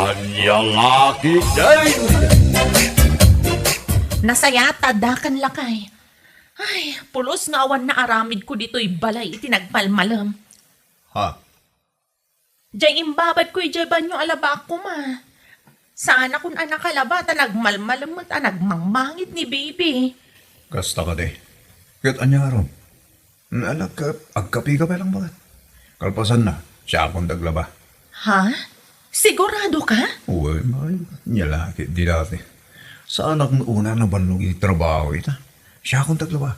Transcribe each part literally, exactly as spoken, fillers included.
Ania nga ketdin? Nasayaat ta addakan, lakay. Ay, pulos nga awan naaramidko ditoy balay iti nagmalmalem. Ha? Diay imbabadko idiay banio a labak koma. Saanakon a nakalaba ta nagmalmalem met a nagmangmangit ni Baby. Kasta kadi. Ket ania ngarud? Ala, agkape ka pay lang baket. Kalpasanna, siakon ti aglaba. Ha? Sigurado ka? Wen, maayo. Nia la ketdi dayta. Saanak met unay a nabannog iti trabaho ita. Siakon ti aglaba.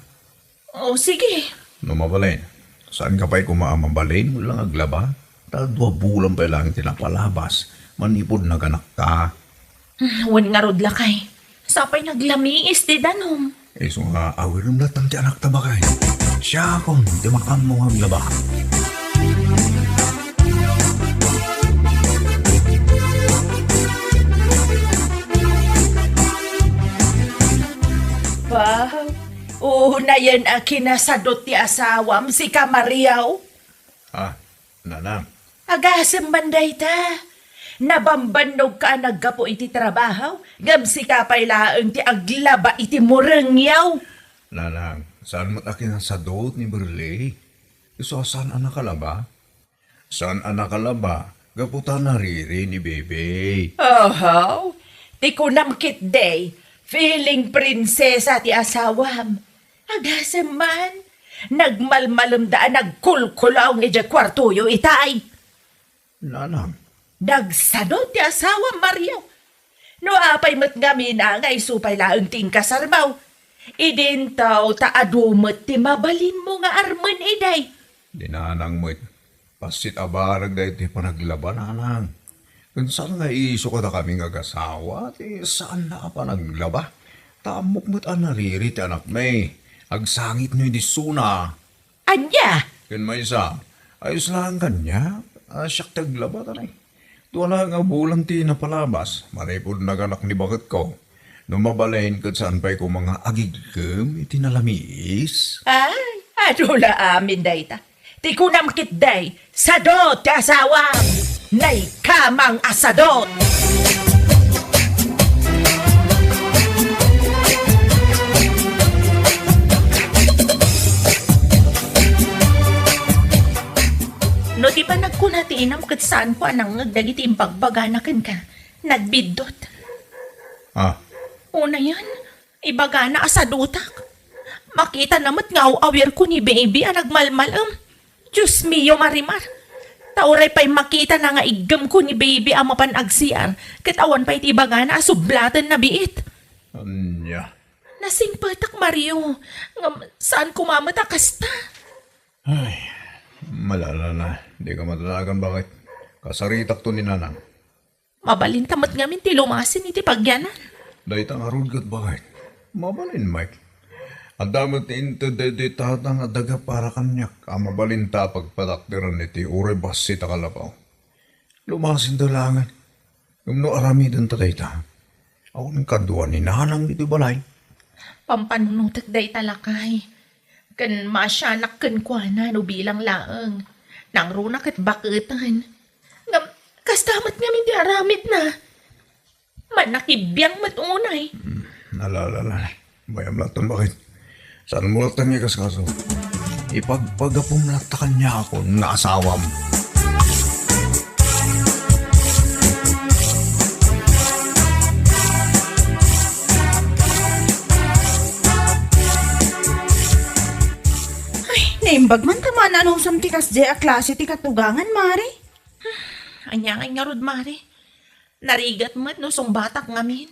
O, sige. No mabalin, saanka pay koma a mabalin, wen lang aglaba. Ta dua bulan pay lang ti napalabas, manipud naganakka. Hmm, wen ngarud, lakay. Sapay naglamiis ti danum. Isu nga, awirem latta ti anakta, baket. Siakon ti makaammo nga aglaba. Wow! Unayen a kinasadot ti asawam, sika, Mario. Ah, Nanang. Agasem man dayta. Nabambannogka a naggapu iti trabaho, ngem sika pay laeng ti aglaba iti murengyo. Nanang, saan met a kinasadot ni Berli? Isu a saan a nakalaba? Saan a nakalaba, gapu ta nariri ni Bebe. Oho, ti kunam ketdi, feeling prinsesa ti asawam. Agasem man, nagmalmalemda a nagkulkulaong idiay kuartoyo itay. Nanang. Nagsadot ti asawam, Mario. No apay met ngamin a nga isu pay laeng ti inkasarbaw, idinto ta adu met ti mabalinmo nga armen idi. Ni Nanang met, bassit a barek daytoy panaglaba, Nanang. Ken saan nga isu kadakami nga agasawa ti saanna a panaglaba? Ta ammok met a nariri ti anakmi. Agsangitno idi isuna. Ania? Ken maysa, ayos laeng kaniak, a siak ti aglaba, ta nay. Dua laeng a bulan ti napalabas, manipud naganak ni baketko. No mabalin, ket saan pay koma nga agigkem iti nalamiis? Ay, adu la amin dayta. Ti kunam ketdi, sadot ti asawam! Naikamang a sadot! No di ba nagkuna ti inam ket saanko a nangngeg dagiti imbagbagana kenka, nagbiddut. Ah. Unayen, ibagana a sadotak. Makitana met nga aw-awirko ni Baby a nagmalmalem. Dios mio, Marimar. Ta uray pay makitana nga iggemko ni Baby a mapan agsiar, ket awan pay ti ibagana a sublatenna biit. Ania? Nasingpetak, Mario. Ngem saan koma met a kasta. Ay, malala na. Dika madanagan, baket. Kasaritakto ni Nanang. Mabalinta met ngamin ti lumasin iti pagyanan. Dayta ngarud ket baket. Mabalin, Mike. Adda met ti inted daytoy tatang a daga para kaniak a mabalinta a pagpadakderen iti uray bassit a kalabaw. Lumasinda laengen. Ngem no aramidenta dayta, awan kadua ni Nanang ditoy balay. Pampanunotek dayta, lakay. Ken maasianak kenkuana no bilang laeng. Nangruna ket baketen. Ngem, kasta met ngamin ti aramidna. Mannakibiang met unay. Hmm, ala, ala, ala. Bayam latta, baket. Saanmo latta nga ikaskaso? Ipagpagapom latta kaniakon nga asawam. Ay, naimbag man ta man anusam ti kasdiay a klase ti katugangan, Mare. Ania ngay ngarud, Mare? Narigat met no sungbatak ngamin.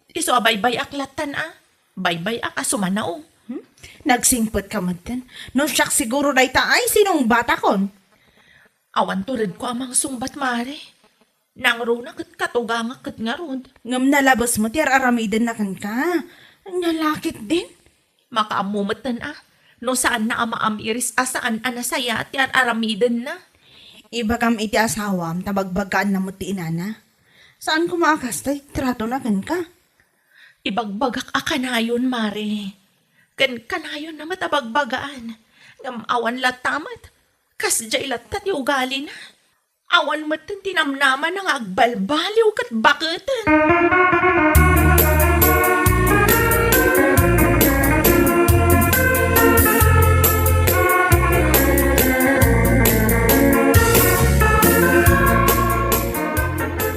Isu a baybay-ak lattan a. Baybay-ak a sumanaw. Hmm? Nagsingpet ka metten. No siak siguro dayta ay sinungbatakon. Awan turedko a mangsungbat, Mare. Nangruna ket katugangak ket ngarud. Ngem nalabes met ti ar-aramidenna kenka. Ania la ketdin? Makaammo metten a, no saanna a maamiris a saan a nasayaat ti ar-aramidenna. Ibagam iti asawam ta bagbagaanna met ti inana. Saan koma a kasta ti tratona kenka? Ibagbagak a kanayon, Mare. Ken kanayonna met a bagbagaan. Ngem awan latta met. Kasdiay latta ti ugalina. Awan metten ti namnamana nga agbalbaliw ket baketen.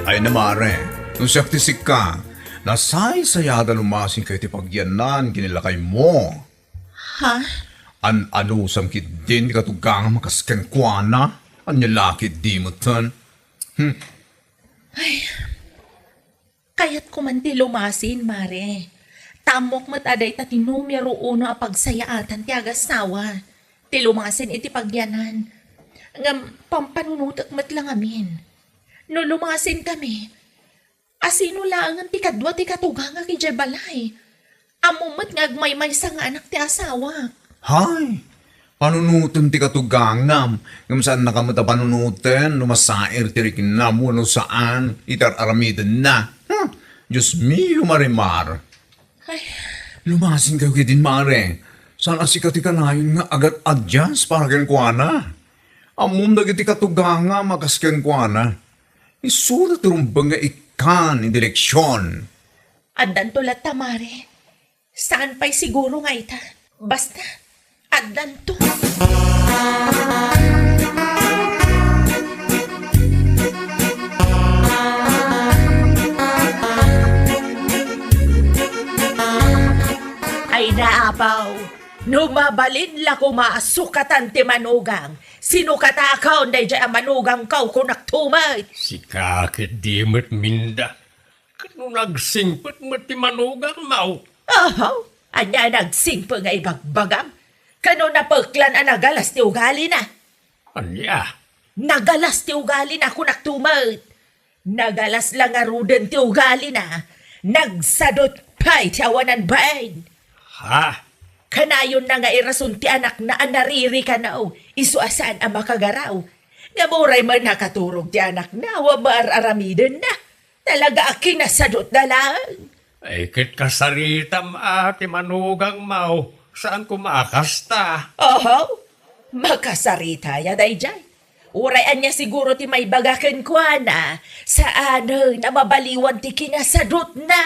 Ay na, mare, no siak ti sika, nasaysayada lumasinkayo ti pagyanan ken ni lakaymo. Ha? An-anusam ketdin ti katugangam a kas kenkuana? Ania la ketdi metten? Hmm. Ay, kayatko man ti lumasin, mare. Ta ammok met a dayta ti numero uno a pagsayaatan ti agassawa, ti lumasin iti pagyanan. Ngem pampanunotek met la ngamin. No lumasinkami, asino laengen ti kadua ti katugangak idiay balay? Ammom met nga agmaymaysa nga anak ti asawak. Hay! Panunoten ti katugangam, ngem saannaka met a panunoten no masair ti riknam wenno saan iti ar-aramidenna. Hmm! Dios mio, Marimar! Ay. Lumasinkayo ketdin, mare. Saan a sika ti kanayon nga agat-adyas para kenkuana. Ammom dagiti katugangam a kas kenkuana. Isuda ti rumbeng nga ikkan iti direksion. Addanto latta, mare. Saan pay siguro nga ita. Basta, addanto. Ay, naapaw. No mabalin la koma a sukatan ti manugang, sinukatakon daydiay a manugangko, kunak tumet. Sika ket di met minda. Ket no nagsingpet met ti manugangmo? Oho, ania a nagsingpet nga ibagbagam? Kano napeklan a nagalas ti ugalina? Ania? Nagalas ti ugalina, kunak tumet. Nagalas la ngaruden ti ugalina. Nagsadut pay ti awanan bain. Ha? Kanayonna nga irason ti anakna a naririkano, isu a saan a makagaraw. Ngem uray man nakaturog ti anakna, awan maar-aramidenna. Talaga a kinasadutna laeng. Ay, ket kasaritam a ti manugangmo, saan koma a kasta? Oho, makasarita ya daydiay. Uray ania siguro ti maibaga kenkuana, saanen a mabaliwan ti kinasadutna.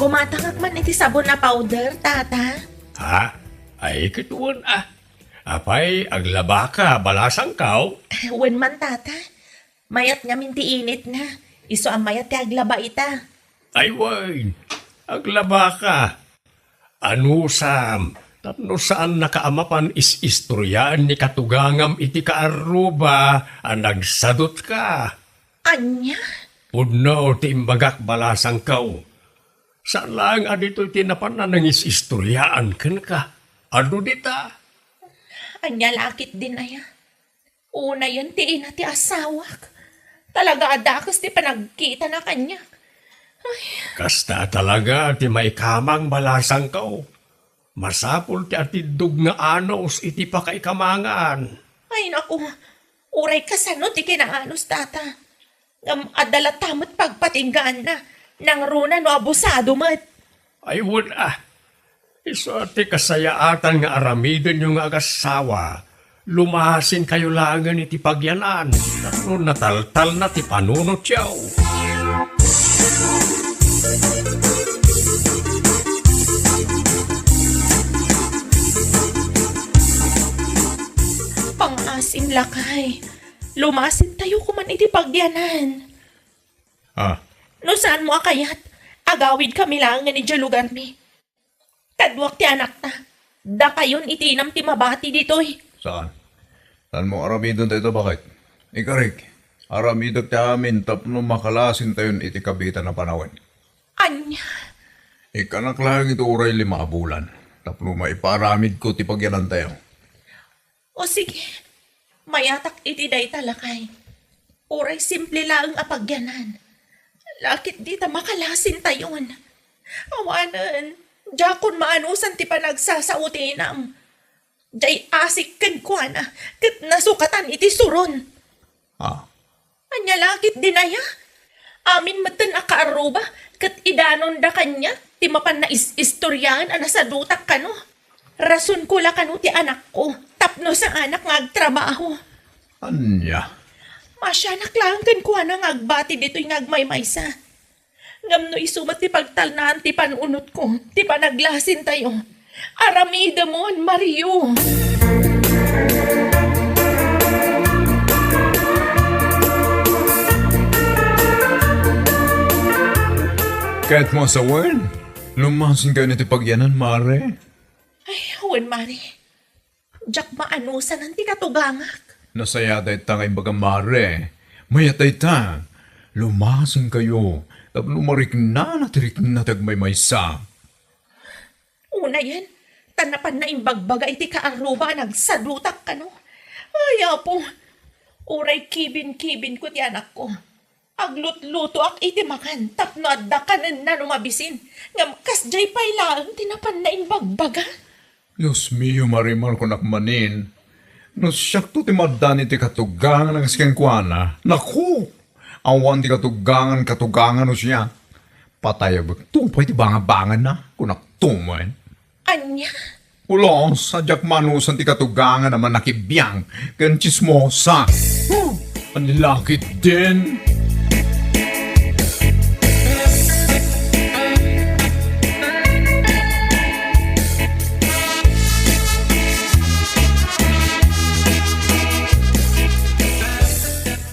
Kumatangak man iti sabon a powder, Tata. Ha? Ay, ket wen a. Apay, aglabaka, balasangko? Wen man, Tata. Mayat ngamin ti initna. Isu a mayat ti aglaba ita. Ay, wen, aglabaka. Anusam, tapno saannaka a mapan is-istoriaan ni katugangam iti kaarruba a nagsadutka. Ania? Pudno ti imbagak, balasangko. Saan laeng a ditoy ti napanna nangis-istoriaan kenka. Adu dita. Ania la ketdin aya? Unayen ti ina ti asawak. Talaga a dakes ti panagkitana kaniak. Ay. Kasta talaga ti maikamang, balasangko. Masapul ti atiddog nga anus iti pakaikamangan. Ay, naku. Uray kasano ti kinaanus, Tata. Ngem adda latta met pagpatinggaanna. Nangruna no abusado met. Ay, wen a. Isu ti kasayaatan nga aramidenyo nga agassawa. Lumasinkayo laengen iti pagyanan, tapno nataltalna ti panunotyo. Pangaasim, lakay. Lumasintayo koman iti pagyanan. Ah. No saanmo a kayat, agawidkami laengen idiay lugarmi. Kaduak ti anakta. Dakayon iti inam ti mabati ditoy. Saan? Saanmo aramiden dayta, baket? Ikarik, aramidek ti amin tapno makalasintayon iti kabitan a panawen. Ania? Ikkanak laeng iti uray lima a bulan tapno maipaaramidko ti pagyanantayo. O sige, mayatak iti dayta, lakay. Uray simple laeng a pagyanan. Lakit dita makalasintayon. Awanen, diakon maanusan ti panagsasao ti inam. Diay asik kenkuana, ket nasukatan iti suron. Ah, Ania la ketdin aya? Amin metten a kaarruba ket idanonda kaniak ti mapan nais-istoriaen a nasadutak kano. Rasonko la kano ti anakko tapno saanak nga agtrabaho. Ania? Maasianak laeng kenkuana nga agbati ditoy nga agmaymaysa. Ngem no isu met ti pagtalnaan ti panunotko, ti panaglasintayo, aramidemon, Mario. Ket mo sawen, lumasinkayon iti pagyanan, Mare? Ay, wen, Mare. Diak maanusan ti katugangak. Nasayaat dayta nga imbagam, Mare. Mayat dayta. Lumasinkayo tapno mariknana ti rikna ti agmaymaysa. Unayen, ta napanna imbagbaga iti kaarruba a nagsadutak kano. Ay, Apo, uray kibin-kibinko ti anakko. Aglutlutoak iti makan tapno adda kanenna no mabisin, ngem kasdiay pay laeng ti napanna imbagbaga. Dios mio, Marimar, kunak manin, no siakto ti maddan iti katugangan a kas kenkuana, naku! Awan ti katugangan, katugangan no siak. Patayabekto pay ti bangabanganna, kunakto met. Ania? Ulos, a diak maanusan ti katugangan a mannakibiang ken tsismosa. Huh! Ania la ketdin?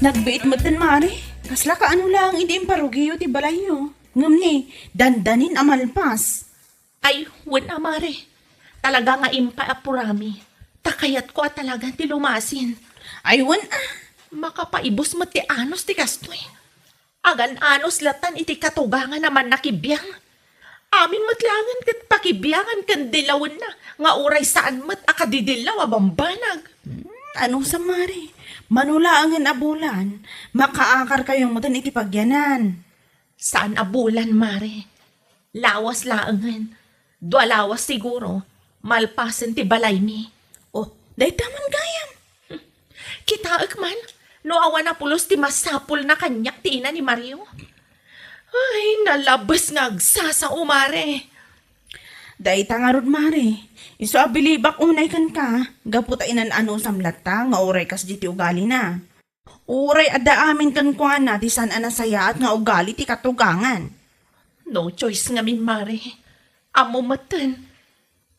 Nagbiit metten, Mare. Kasla kaano laeng idi imparugiyo ti balayyo. Ngem ni, dandanin a malpas. Ay, wen a, Mare. Talaga nga impaapurami. Ta kayatko a talaga ti lumasin. Ay, wen a. Makapaibus met ti anus ti kastoy. Agan-anus latan iti katugangan a mannakibiang. Amin met laengen ket pakibiangan ken dilawenna nga uray saan met a kadidilaw a bambanag. Hmm, anusam, Mare? Mano laengen a bulan, makaakarkayo metten iti pagyanan. Saan a bulan, Mare. Lawas laengen. Dua lawas siguro, malpasen ti balaymi. Oh, dayta man gayam. Kitaek man, no awan a pulos ti masapulna kaniak ti ina ni Mario. Ay, nalabes nga agsasao, Mare. Dayta ngarud, Mare. Isu a bilibak unay kenka, gapu ta inan-anusam latta nga uray kasdi ti ugalina. Uray adda amin kenkuana ti saan a nasayaat nga ugali ti katugangan. No choice ngamin, Mare. Ammo metten,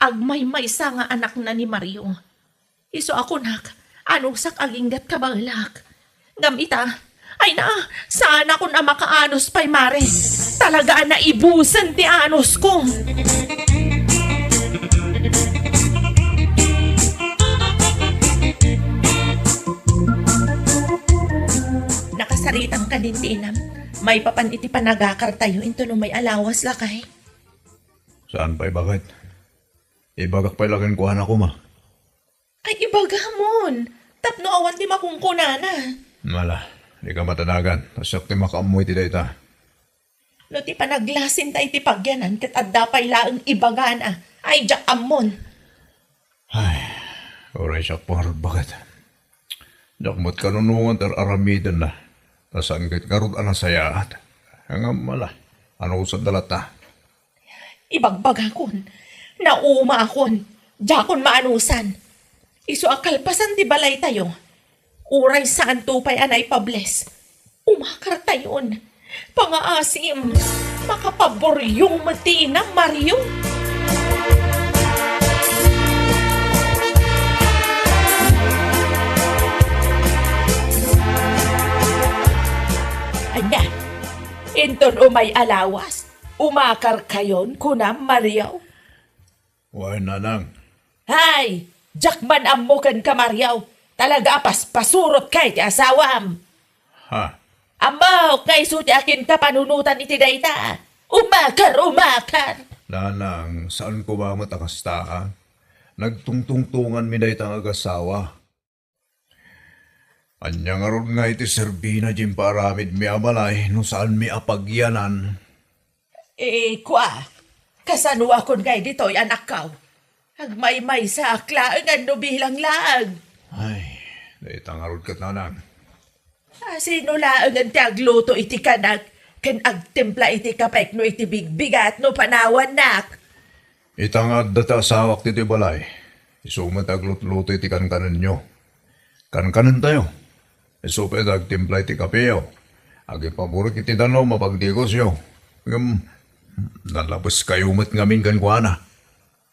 agmaymaysa nga anakna ni Mario. Isu a kunak, anusak aginggat kabaelak. Ngem ita, ay na, saanakon a makaanus pay, Mare. Talaga a naibusen ti anusko. Nakasaritam kadin ti inam, maipapan iti panagakartayo inton umay a lawas, lakay. Saan pay, baket? Ibagak pay la kenkuana koma. Ay, ibagamon, tapno awan ti makunkunana. Ala, dika madanagan, ta siak ti makaammo iti dayta. No ti panaglasinta iti pagyanan ket adda pay laeng ibagana, ay, diak ammon. Ay, uray siak pangarud, baket. Diak met kanunongan ti ar-aramidenna, ta saan ket ngarud a nasayaat. Ngem ala, anusanda latta. Ibagbagakon, naumaakon, diakon maanusan. Isu a kalpasan ti balaytayo, uray saanto pay a naipables, umakartayon. Pangaasim, makapaboryong met ti inam, Mario. Ania, inton umay a lawas, umakarkayon, kunam, Mario? Wen, nanang. Hay! Diak man ammo kenka, Mario. Talaga a paspasurotka iti asawam. Ha? Ammok nga isu ti akinta panunotan iti dayta. Umakar, umakar! Nanang, saan koma met a kasta, a? Nagtungtungtonganmi dayta nga agasawa. Ania ngarud ngay ti serbina ti impaaramidmi a balay no saanmi a pagyanan? Eh, kua, kasanoakon ngay ditoy, anakko? Agmaymaysaak laeng no bilang laeng. Ay, dayta ngarud ket, nanang. Asino laengen ti agluto iti kanak ken agtimpla iti kapek no iti bigbigat no panawannak? Ita nga adda ti asawak ditoy balay, isu met ti aglutluto iti kankanenyo. Kankanentayo, isu pay ti agtimpla iti kapeyo. Agipaburik iti danum a pagdigosyo. Ngem nalabeskayo met ngamin kenkuana.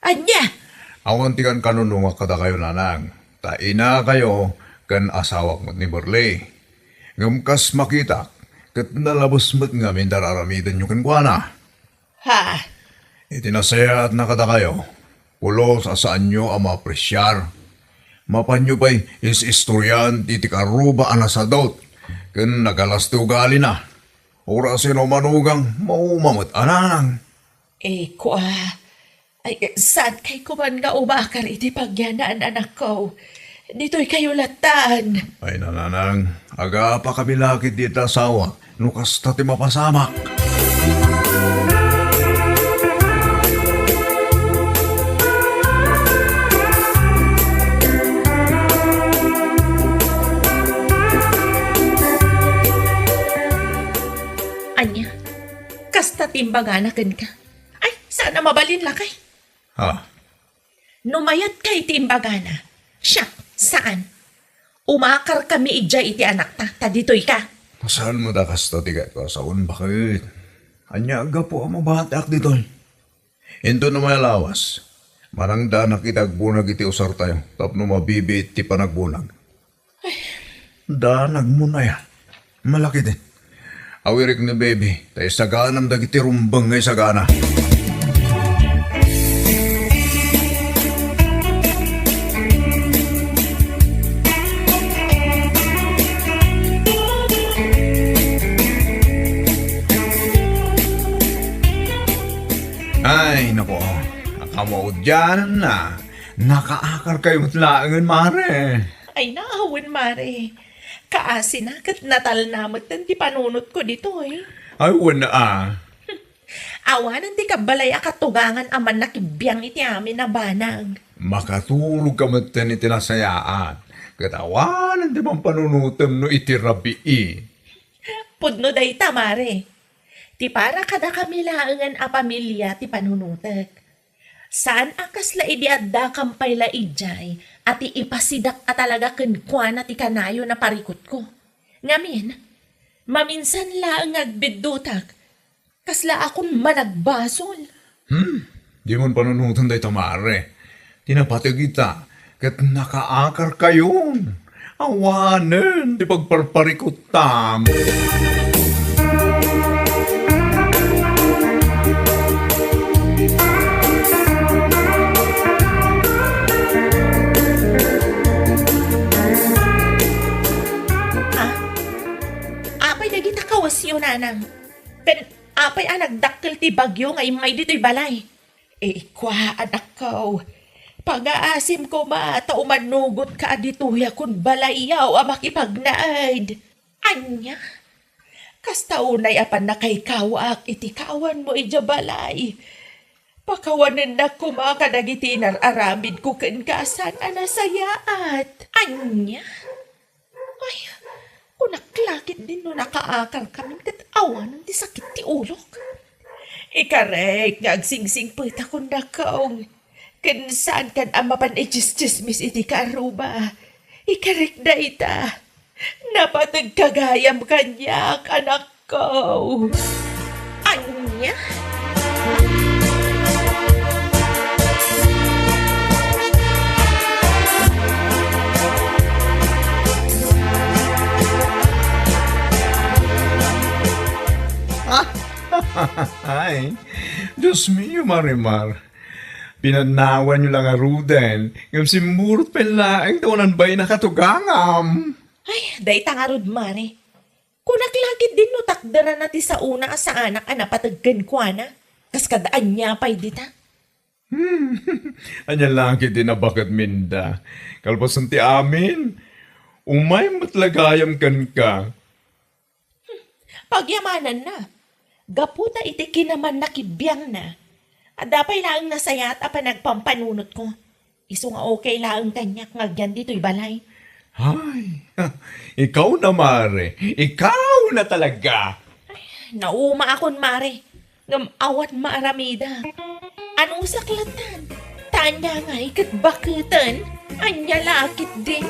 Ania? Awan ti kankanunongak kadakayo, nanang. Ta inakayo ken asawak met ni Berli. Ngem kas makitak, ket nalabes met ngamin ti ar-aramidenyo kenkuana. Ha? Iti nasayaatna kadakayo, pulos a saanyo a maapresiar. Mapanyo pay is-istorian iti karuba a nasadut ken nagalas ti ugalina. Urasino manugang, mauma met a nanang. Eh, kua. Ay, saan kay kuman nga umakar iti pagyanan, anakko? Ditoy kayo latan. Ay, nanang, agapa kami lakit dita asawa, no kasta ti mapasamak. Ania? Kasta ti imbagana kenka? Ay, saan a mabalin, lakay? Ha? No mayat kay ti imbagana, siak, saan? Umakar kami idiay iti anakta, ta ditoy ka. Saan met a kasta ti kayatko a saon, baket? Ania gapu a mabatiak ditoy? Inton umay a lawas, marangdanak iti agbunag iti usartayo tapno mabibiit ti panagbunag. Danagmon aya. Malakit, eh. Awirik ni baby, ta isaganam dagiti rumbeng nga isagana. Ay, nako. Nakamaudianan na. Nakaakar kayo met laengen, mare. Ay, naawen, mare. Kaasina ket natalna metten ti panunotko ditoy. Ay, wen a. Awanen ti kabbalay a katugangan a mannakibiang iti amin a banag. Makaturog ka metten iti nasayaat, ket awanen ti pampanunotem no iti rabii. Pudno dayta, mare. Ti para kadakami laengen a pamilia ti panunotek. Saan a kasla idi addakam pay la idiay a ti ipasidak a talaga kenkuana ti kanayon a parikutko. Ngamin, maminsan laeng nga agbiddutak, kasla akon managbasol. Hmm, dimon panunoten dayta, mare. Ti napateg ita, ket nakaakar kayon. Awanen ti pagparparikuttam. Ah, apay dagita kawasyo, nanang? Ken apay a nagdakkel ti bagyo nga immay ditoy balay? Ikua, anakko, pangaasim koma ta umanugot ka a ditoy a kun balayyo a makipagnaed. Ania? Kasta unay a pannakaikawaak iti kaawanmo idiay balay. Pakawanennak koma kadagiti inar-aramidko kenka a saan a nasayaat. Ania? Ay, kunak la ketdin no nakaakar kamin ket awanen ti sakit ti ulok. Ikarek nga agsingsingpet a kundakong, ken saankan a mapan itsistsismis iti karuba. Ikarek dayta. Napateg ka gayam kaniak, anakko. Ania? Ay, Dios mio, Marimar. Pinanawanyo la ngaruden, ngem simmurot pay laeng ta awanan bain a katugangam. Ay, dayta ngarud, Mare. Kunak la ketdin no takderana ti saona a saanak a napateg kenkuana. Kas kada ania pay dita? Hmm, ania la ketdin a baket, Minda? Kalpasan ti amin, umay met la gayam kenka. Pagyamananna, gapu ta iti kinamannakibiangna, adda pay laeng nasayaat a panagpampanunotko. Isu nga okay laeng kaniak nga agyan ditoy balay. Ay, ikaw na, mare. Ikaw na talaga. Naumaakon, mare. Ngem awan maaramidak. Anusak latan. Ta ania ngay ket baketen? Ania la ketdi?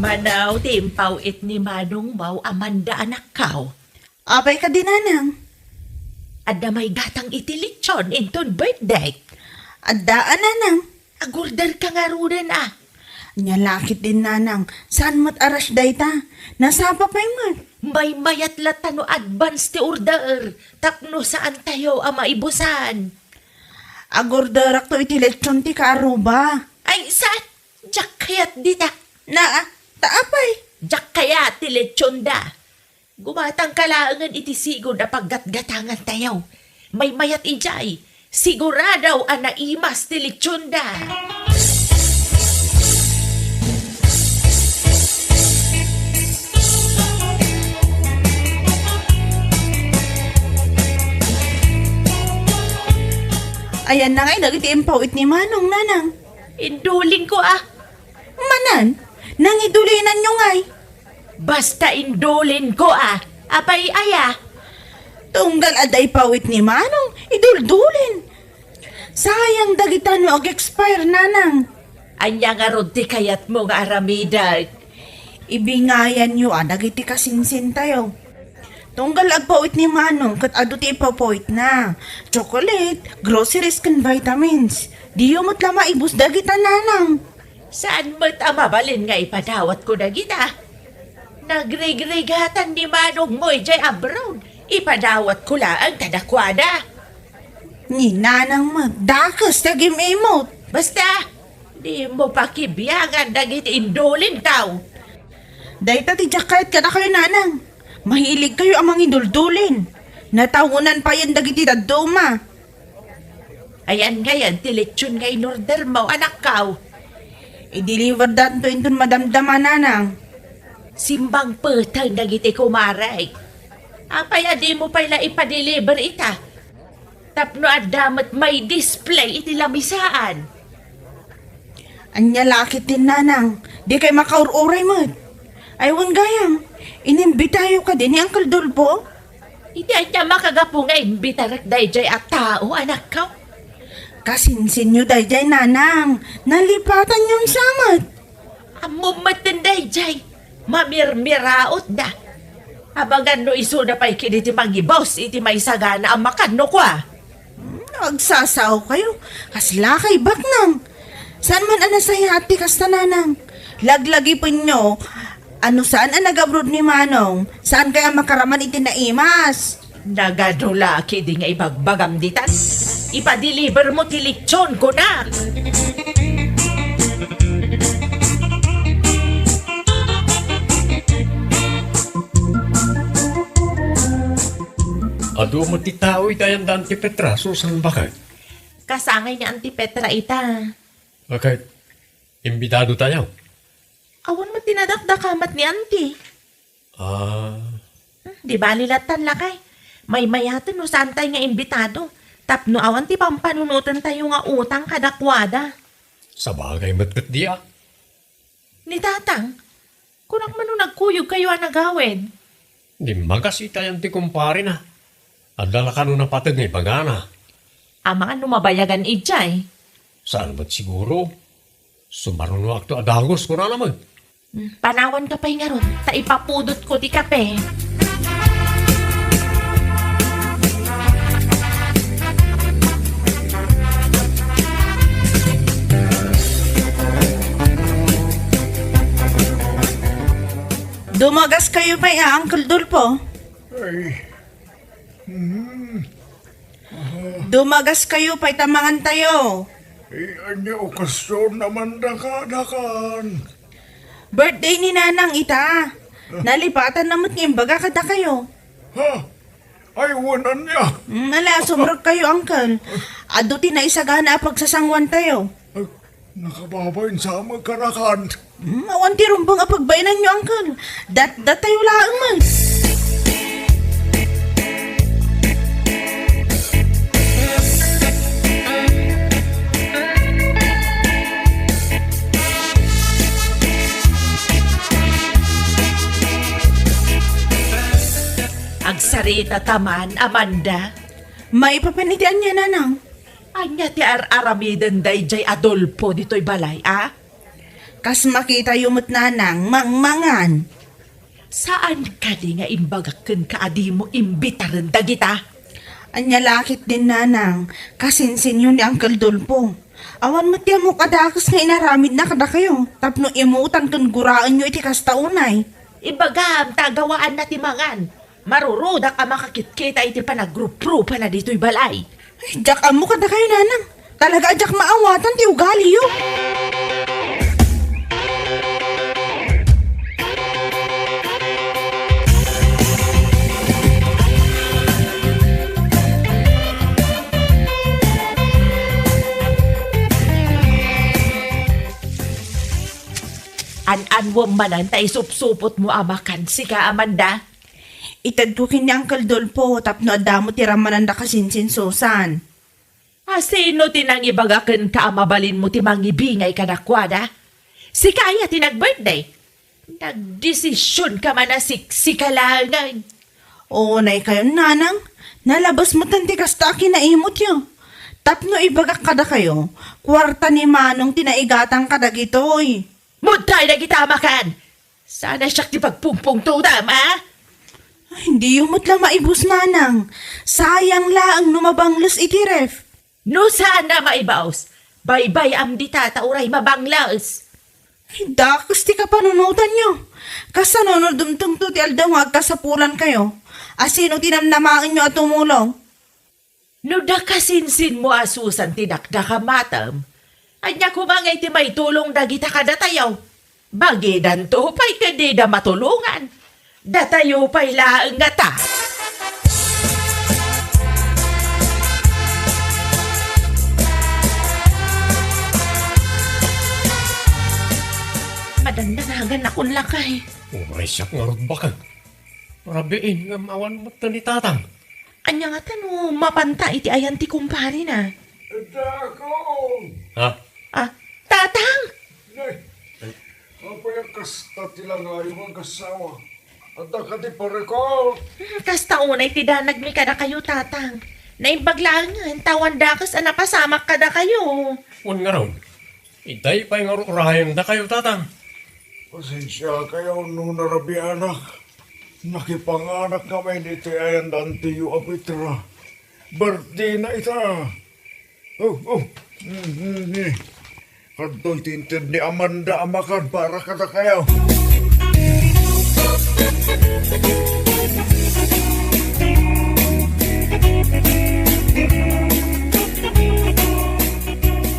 Manaw ti impaw-it ni Manong Mau, Amanda, anakkaw. Apay kadi, nanang? Adda may gatang iti lechon inton birthday. Adda a, nanang. Agorder ka ngaruden a. Ania la ketdin, nanang, saan met a rush dayta. Nasapa pay met. Maymayat latta no advance ti order tapno saantayo a maibusan. Agorderakto iti lechon ti kaaruba. Ay, saan? Diak kayat dita. Naa, ta apay? Diak kayat ti lechon da. Gumatangka laengen iti sigud a paggatgatangantayo. Maymayat idiay, sigurado a naimas ti lechonda. Ayanna ngay dagiti impaw-it ni Manong, nanang. Indulin ko a. Manen, nangidulinanyo ngay. Basta indulin ko a. Apay aya? Tunggal adda ipaw-it ni Manong, iduldulin. Sayang dagita no ag-expire, nanang. Ania ngarud ti kayatmo nga aramidek? Ibingayanyo a dagiti kasinsintayo. Tunggal agpaw-it ni Manong ket adu ti ipawpawitna. Chocolate, groceries ken vitamins. Diyo met la maibus dagita, nanang. Saan met a mabalin nga ipadawatko dagita? Nagrigrigatan ni Manongmo idiay abroad. Ipadawatko laeng kadakuada. Ni nanang met, dakes ti agim-imot. Basta, dimo pakibiangan dagiti indulintaw. Dayta ti diak kayat kadakayo, nanang. Mahiligkayo a mangiduldulin. Natawengan payen dagiti dadduma. Ayan ngay ti lechon nga inordermo, anakkaw. I-deliverdanto inton madamdama, nanang. Simbangpeten dagiti kumarek. Apay a dimo pay la ipa-deliver ita? Tapno adda met may display iti lamisaan. Ania la ketdin, nanang, dikay makaur-uray met. Ay, wen gayam, inimbitayo kadi ni Uncle Dolfo? Iti ania makagapu nga imbitarek daydiay a tao, anakko? Kasinsinyo daydiay, nanang, nalipatanyon sa met. Ammom met daydiay, mamirmirautda. Amangan no isuda pay kidi ti mangibus iti maisagana a makan no kua. Hmm, agsasao kayo. Kasla kay baknang. Saan man a nasayaat ti kasta, nanang? Laglagipenyo, ano saan a nagabroad ni Manong? Saan kay a makaraman iti naimas? Nagadu la kidi nga ibagbagam ditan. Ipa-deliver mo ti lechon, kuna. Adu met ti tao iti ayan da Auntie Petra, Susan, baket? Kasangay ni Auntie Petra ita. Baket, imbitado tayo. Awan met ti nadakdakamat ni Auntie. Ah. Hmm, di bali latan lakay. Maymayaten no saan tay nga imbitado. Tapno awan ti pampanunoten tayo nga utang kadakuada. Sabagay met ket di a. Ni Tatang, kunak man no nagkuyog kayo a nagawid? Dimmagas itayan ti kumparena. Adda la kano napateg nga ibagana. Amangan no mabayagan idiay. Saan met siguro? Sumarunoakto a dagus, kunana met. Hmm, panawanka pay ngarud, ta ipapudotko ti kape. Dumagas kayo pay a, Uncle Dolfo? Ay. Hmm. Dumagas kayo pay ta mangan tayo. Eh, ania okasyon naman da kadakan? Birthday ni Nanang ita. Nalipatan na met nga imbaga kadakayo. Ha? Ay, wen ania. Mm, ala, sumrek kayo, uncle. Adu ti naisagana a pagsasanguan tayo. Ay, nakababain sa amin karakan. Hmm, awan ti rumbeng a pagbainanyo, uncle. Dat-, datayo laeng man. Sarita ta man, Amanda. Maipapan iti ania, nanang? Ania ti ar-aramiden daydiay Adolfo ditoy balay, a? Kas makitayo met, nanang, mangmangan. Saan kadi nga imbagak kenka a dimo imbitaren dagita? Ania la ketdin, nanang, kasinsinyo ni Uncle Dolfo. Awan met ti ammok a dakes nga inaramidna kadakayo tapno imutan ken guraenyo iti kasta unay. Ibagam ta gawaanna ti mangan. Marurudak a makakitkita iti panagruprupana ditoy balay. Ay, diak ammo kadakayo, nanang. Talaga a diak maawatan ti ugaliyo. An-anwem manen ta isupsupotmo a makan, sika, Amanda. Itedko ken ni Uncle Dolfo tapno adda met ti rammananda kasinsin Susan. A, sino ti nangibaga kenka a mabalinmo ti mangibingay kadakuada? Sika aya ti nag-birthday? Nagdesisionka man a siksika laengen. Unay kayon, nanang. Nalabes metten ti kasta a kinaimutyo. Tapno ibagak kadakayo, kuarta ni Manong ti naigatang kadagitoy. Muddayda dagita a makan! Saan a siak ti pagpungpungtodam, a? Ay, diyo met la maibus, nanang. Sayang laeng no mabangles iti ref. No saan a maibaus, baybay-am dita ta uray mabangles. Ay, dakes ti kapanunotanyo. Kasano no dumtengto ti aldaw nga agkasapulankayo? A, sino ti namnamaenyo a tumulong? No da kasinsinmo a Susan ti dakdakamatem, ania koma ngay ti maitulong dagita kadatayo? Bagidanto pay ket dida matulongan. Datayo pay laeng ngata. Madandanagan akon lakay. Uray siak ngarud baket. Rabiin ngem awan met ni Tatang. Ania ngata no mapanta iti ayan ti kumparena? Dakong! Ha? Ah, Tatang! Nay, apay a kasta ti langayo nga agasawa? Adda kadi parekol? Hmm, kasta unay ti danagmi kadakayo, Tatang. Naimbag laengen ta awan dakes a napasamak kadakayo. Wen ngarud, itay pay nga ur-urayendakayo, Tatang. Pasensiakayo no narabianak. Nakipanganak ngamin iti ayan da Antiyo a Petra. Birthdayna ita. Oh, oh. Mm, mm, mm. Kadtoy ti inted ni Amanda a makan para kadakayo.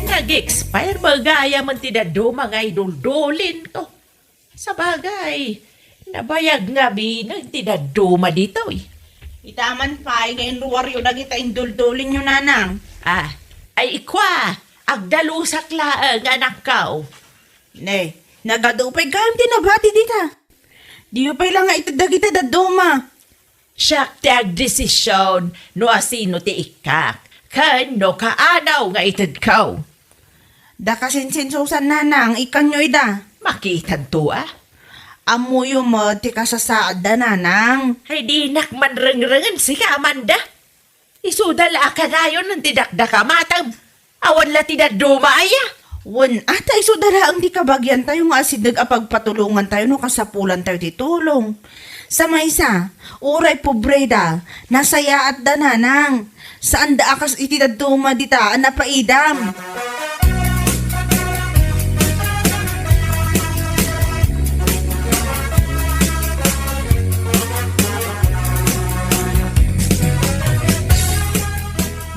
Nag-expire ba gayam ti dadduma nga iduldulinto? Sabagay, nabayag ngamin ti dadduma ditoy. Ita man pay nga inruaryo dagita induldulinyo, nanang. Ah, ay ikwa, agdalusak laeng, anakko. Ne, nagadu pay gayam ti nabati dita. Diyo pay la nga ited dagita dadduma. Siak ti agdesision no asino ti ikkak, ken no kaano nga itedko. Da kasinsin Susan, nanang, ikkanyo ida. Makitanto a. Ammoyo met ti kasasaadda, nanang. Ay, dinak man rengrengen sika, Amanda. Isuda la a kanayon ti dakdakamatem. Awan la ti dadduma aya. Wen, a, ta isuda laeng ti kabagiantayo nga asideg a pagpatulongantayo no kasapulantayo ti tulong. Sa maysa, uray pobreda, nasayaatda, nanang. Saanda a kas iti dadduma dita a napaidam.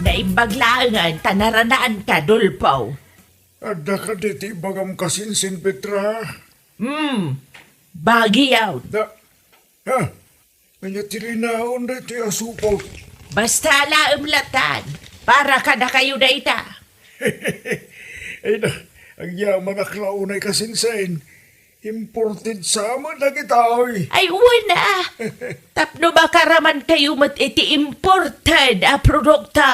Naimbag laengen ta naranaanka, Dolfo. Adda kadi ti ibagam kasinsin, Petra? Hmm, bagion. Da, ha? Ania ti rinaon daytoy a supot? Basta laeng latan, para kadakayo dayta. Ay na, agyamanak la unay kasinsin. Imported sa met dagitoy. Ay, wen a. Tapno makaramankayo met iti imported a produkto.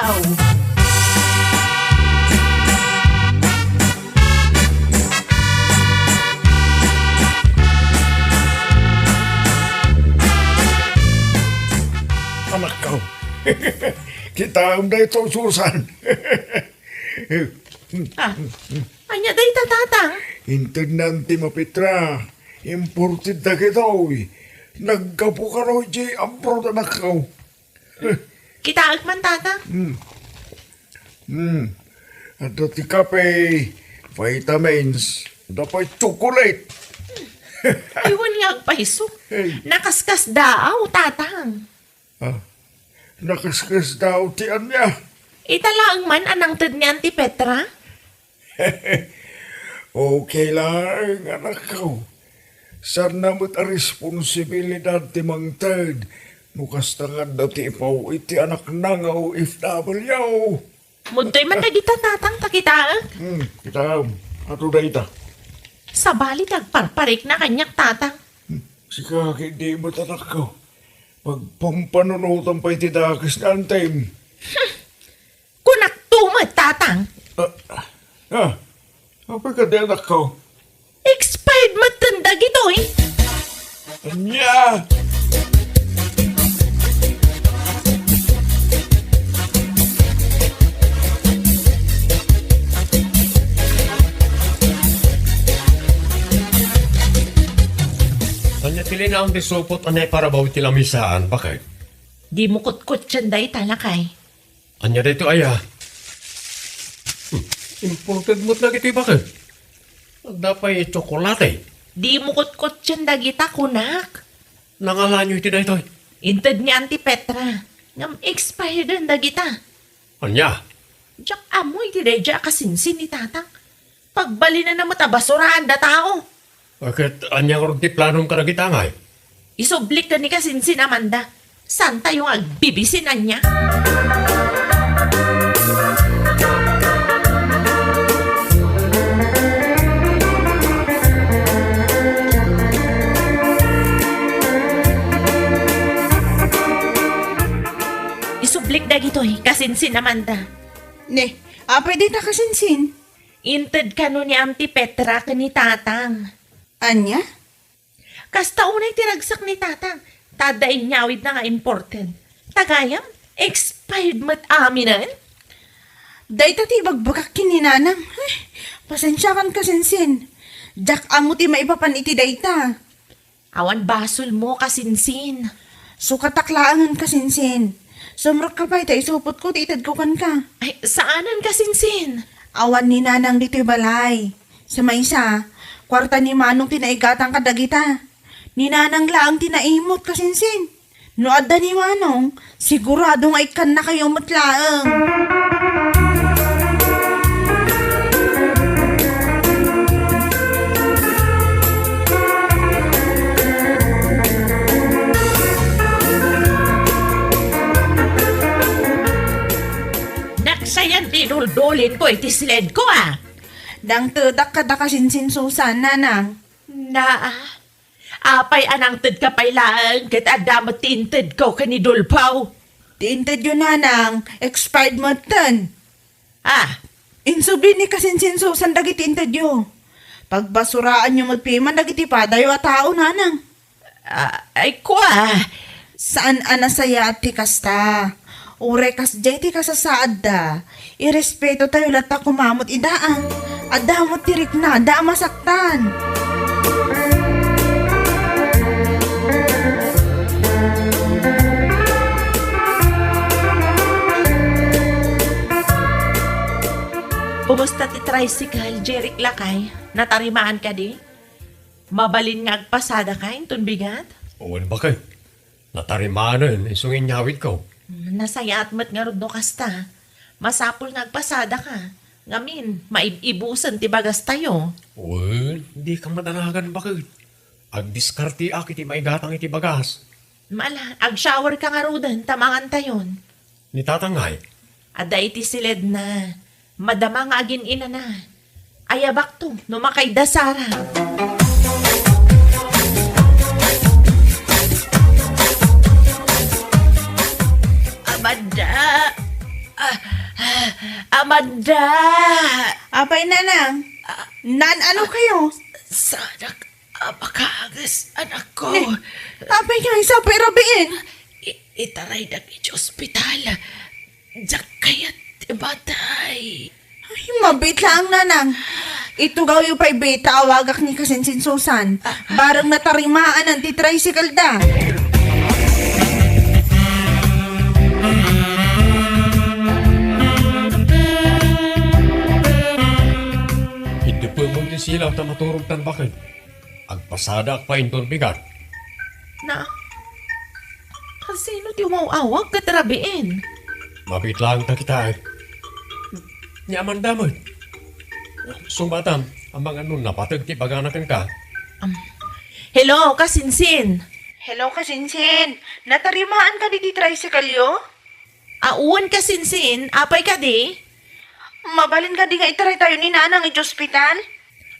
Kitaem daytoy, Susan. Ah, ania dayta, Tatang? Inted ni Auntie Petra. Imported dagitoy. Naggapu kano idiay abroad, anakko. Kitaek man, Tatang. Hmm. Hmm. Adda ti kape, vitamins, adda pay chocolate. Aywan nga agpayso. Hey. Nakaskasdaaw, Tatang. Ah, nakaskasdaaw ti ania? Ita laeng man a nangted ni Auntie Petra? Okay laeng, anakko. Saanna met a responsibilidad ti mangted no kasta nga adda ti ipaw-it ti anakna nga O F W. Mudtoy man dagita, Tatang, ta kitaek. Hmm, kitaem. Adu dayta. Sabali ti agparparikna kaniak, Tatang. Hmm, sika ket di met, anakko. Pagpampanunotam pay ti dakes ni Antem. Hmm. Kunakto met, Tatang. Ah, ah, apay kadi, anakko? Expired metten dagitoy. Ania? Ania ti linaon ti supot a naiparabaw iti lamisaan, baket? Dimo kutkutten dayta, lakay. Ania daytoy aya? Hmm, imported met dagitoy, baket. Adda pay tsokolate. Dimo kutkutten dagita, kunak. Nangalanyo iti daytoy? Inted ni Auntie Petra. Ngem expired dagita. Ania? Diak ammo iti daydiay a kasinsin ni Tatang. Pagbalinanna met a basuraanda tao. Ket ania ngarud ti planom kadagita, ngay? Isublik ken ni kasinsin, Amanda. Saantayo nga agbibisin ania? Isublik dagitoy, kasinsin, Amanda. Ne, apay dayta, kasinsin? Inted kano ni Auntie Petra ken ni Tatang. Ania? Kasta unay ti ragsak ni Tatang, ta adda inyawidna nga imported. Ta gayam, expired met aminen. Dayta ti ibagbagak ken ni Nanang. Ay, pasensiakan, kasinsin. Diak ammo ti maipapan iti dayta. Awan basolmo, kasinsin. Sukatak laengen, kasinsin. Sumrekka pay ta isupotko ti itedko kenka. Ay, saanen, kasinsin. Awan ni Nanang ditoy balay. Sa maysa, kuarta ni Manong ti naigatang kadagita. Ni Nanang laeng ti naimut, kasinsin. No adda ni Manong, sigurado nga ikkannakayo met laeng. Naksayan ti duldulinko iti sledko, a. Nangtedak kada, kasinsin, Susan, Nanang. Naa, apay a nangtedka pay laeng ket adda met ti intedko ken ni Dulpaw? Ti intedyo, Nanang, expired metten. Ah. Insubli ni kasinsin Susan dagiti intedyo. Pagbasuraanyo met piman dagiti padayo a tao, Nanang. Ah, ay, kua. Saan a nasayaat ti kasta. Uray kasdiay ti kasasaadda, irespetotayo latta koma met ida, a. Adda met ti riknada a masaktan. Kumusta ti tricycle, Jeric, lakay? Natarimaan kadi? Mabalin nga agpasadaka inton bigat? Wen, baket. Natarimanen, isu nga inyawidko. Mm, nasayaat met ngarud no kasta. Masapul nga agpasadaka. Ngamin, maib-ibusen ti bagastayo. Wen, dika madanagan, baket. Agdiskarteak iti maigatang iti bagas. Ala, agshowerka ngaruden ta mangantayon. Ni Tatang ngay? Adda iti siledna. Madama nga agin-inana. Ayabakto no makaidasara. Amanda! Ah, ah, Amanda! Apay, Nanang? Ah, Nan, ano kayo? Sanak, ah, makaagis, anakko. Ne, apay nga, isa pay rabiin? I-, itaraydak iti ospital. Diak kayat ti matay. Ay, mabiit laeng, nanang. Itugawyo pay bita, awagak ni kasinsin Susan. Bareng natarimaanan ti tricycle da. Iddepemon ti silaw ta maturog tan baken. Agpasadak pay inton bigat. Na, kasino ti umaw-awag ket rabiin? Mabiit laeng ta kita, eh. Ni Amanda met. Sungbatam, amangan no napateg ti ibagana kenka. Um, hello, kasinsin. Hello, kasinsin. Natarimaan kadi ti tricycle-yo? A, wen, kasinsin, apay kadi? Mabalin kadi nga itaraytayo ni Nanang iti ospital?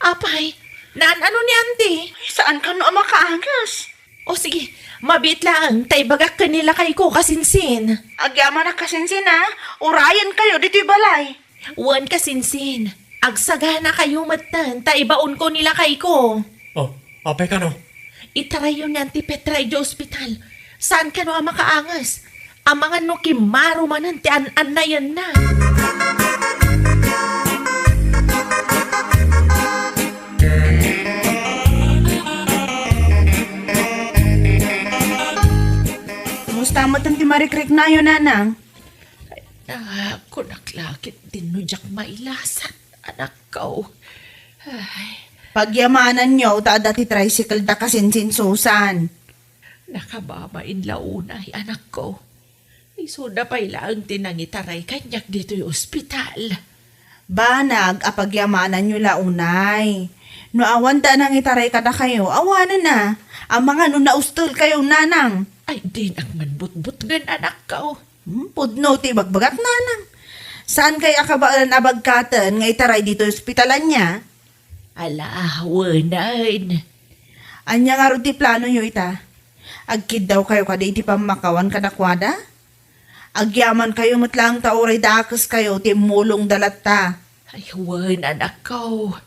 Apay, naan-ano ni Auntie? Saan kano a makaanges? O sige, mabiit laeng, ta ibagak ken ni lakayko, kasinsin. Agyamanak, kasinsin, a. Urayenkayo ditoy balay. Wen, kasinsin, agsaganakayo metten, ta ibaonko ni lakayko. O, apay kano? Itarayyo ni Auntie Petra idiay ospital. Saan kano a makaanges? Amangan no kimmaro manen ti an-annayenna. Kumusta metten ti marikriknayo, Nanang? Ay, nakunak la ket dinno diak mailasat, anakko. Ay. Pagyamananyo ta adda ti tricycle da kasinsin Susan. Nakababain la unay, anakko. Isuda pay laeng ti nangitaray kaniak ditoy ospital. Banag a pagyamananyo la unay. No awan da nangitaray kadakayo, awanen a. Amangan no naustelkayo, Nanang. Ay, dinak man butbutngen, anakko. Hmm, pudno ti ibagbagak, Nanang. Saan kay a kabaelan a bagkaten nga itaray ditoy ospital ania? Ala, wenen. Ania ngarud ti planoyo ita? Agkiddawkayo kadi iti pammakawan kadakuada? Agyamankayo met laeng ta uray dakeskayo ti immulongda latta. Ay, wen, anakko.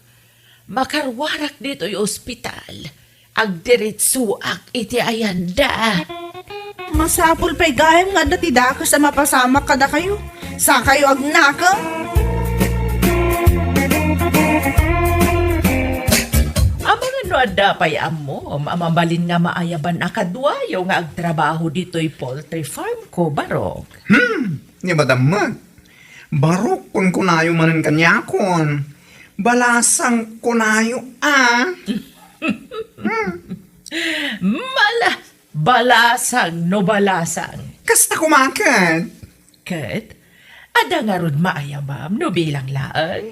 Makaruarak ditoy ospital. Agdiritsuak iti ayanda. Masapul pay gayam nga adda ti dakes a mapasamak kadakayo. Sakayo agnakem. Amangan no adda pay ammom a mabalin nga maayaban a kaduayo nga agtrabaho ditoy poultry farm ko, Barok. Hmm, ni Madam Mac. Barok kunkunayo manen kaniakon. Balasang kunayo, a. Hmm. Mala, balasang no balasang. Kasta koma ket. Ket, adda ngarud maayabam no bilang laeng?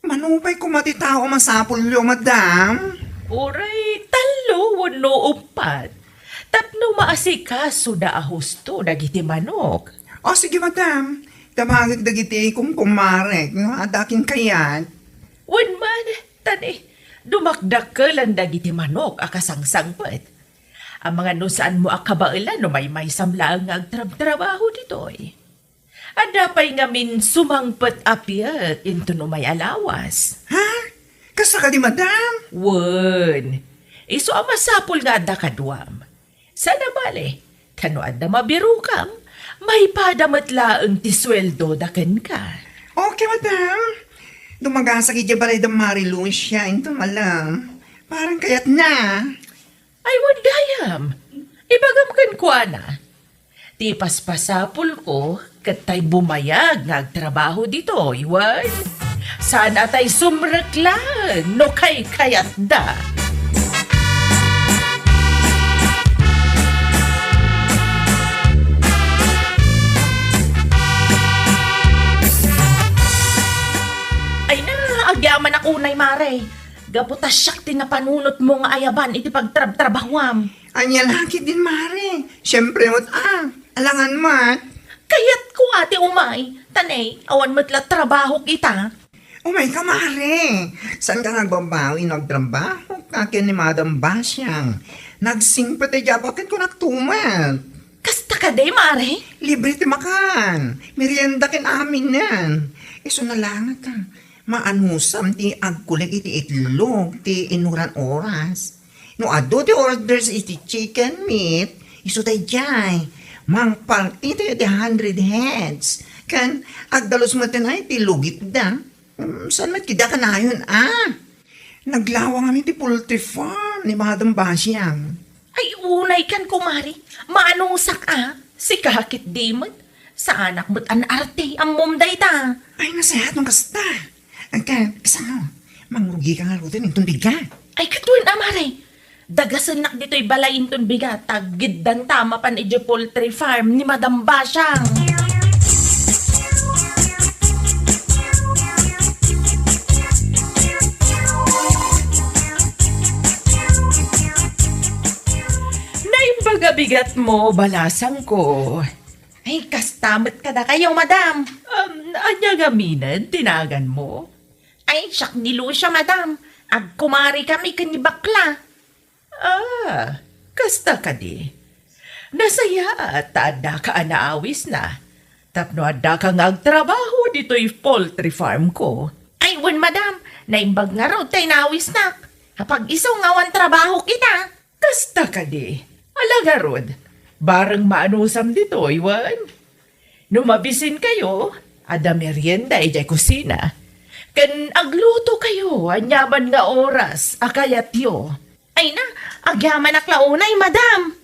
Mano pay koma ti tao a masapulyo, madam? Uray tallo wenno uppat. Tapno maasikasoda a husto dagiti manok. O, sige, madam. Dawagek dagiti kumkumarek no adda kin kayat. Wen man, ta ni, dumakdakkelan dagiti manok a kasangsangpet. Amangan no saanmo a kabaelan no maymaysam laeng nga agtrabtrabaho ditoy. Adda pay ngamin sumangpet a piek inton umay a lawas. Ha? Kasta kadi, madam? Wen, isu a masapul nga adda kaduam. Saan a bale, ta no adda mabirokam, maipada met laeng ti sueldoda kenka. Okay, madam. Dumagasak idiay balay da Mari Lucia inton malem. Parang kayatna. Ay, wen gayam. Ibagam kenkuana. Ti paspasapulko, ket tay bumayag nga agtrabaho ditoy, wen? Saan a tay sumrek laeng no kaykayatda. Ay na, agyamanak unay, Mare. Gapu ta siak ti napanunotmo nga ayaban iti pagtrabtrabahuam. Ania la ketdin, Mare? Siempre met, a. Alangan met. Kayatko a ti umay. Ta ne, awan met la trabahok ita. Umayka, Mare. Saanka nga agbabawi no agtrabahok ken ni Madam Basiang? Nagsingpet idiay baketko, naktumet. Kasta kadi, Mare? Libre ti makan, merienda ken aminen. Isuna laengen ta maanusam ti agkuleg iti itlog ti inuran oras. No adu ti orders iti chicken meat, isu daydiay. Mangparti tayo ti hundred heads. Ken agdalus met ti lugitda. Mm, saan met kida kanayon, a? Naglawang amin ti poultry farm ni Madam Basiang. Ay, unay kan, kumare. Maanusak, a. Sika ketdi met. Saanak met a naarte, ammom dayta. Ay, nasayaat no kasta. Agka, kasano? Mangrugika ngaruden inton bigat. Ay, ket wen a, mare. Dagasennak ditoy balay inton bigat, ta aggiddan ta mapan idiay poultry farm ni Madam Basiang. Naimbag a bigatmo, balasangko. Ay, kasta met kadakayo, madam. Um, ania ngamin ti naganmo? Ay, siak ni Lucia, madam. Agkumarikami ken ni Bakla. Ah, kasta kadi. Nasayaat ta addaka a naawisna. Tapno addaka nga agtrabaho ditoy poultry farm ko. Ay, wen, madam. Naimbag ngarud tay naawisnak. Apag isu nga awan trabaho kita. Kasta kadi. Ala ngarud, bareng maanusam ditoy, wen? No mabisinkayo, adda merienda idiay kusina. Ken aglutokayo aniaman nga oras a kayatyo. Ay na, agyamanak la unay, madam.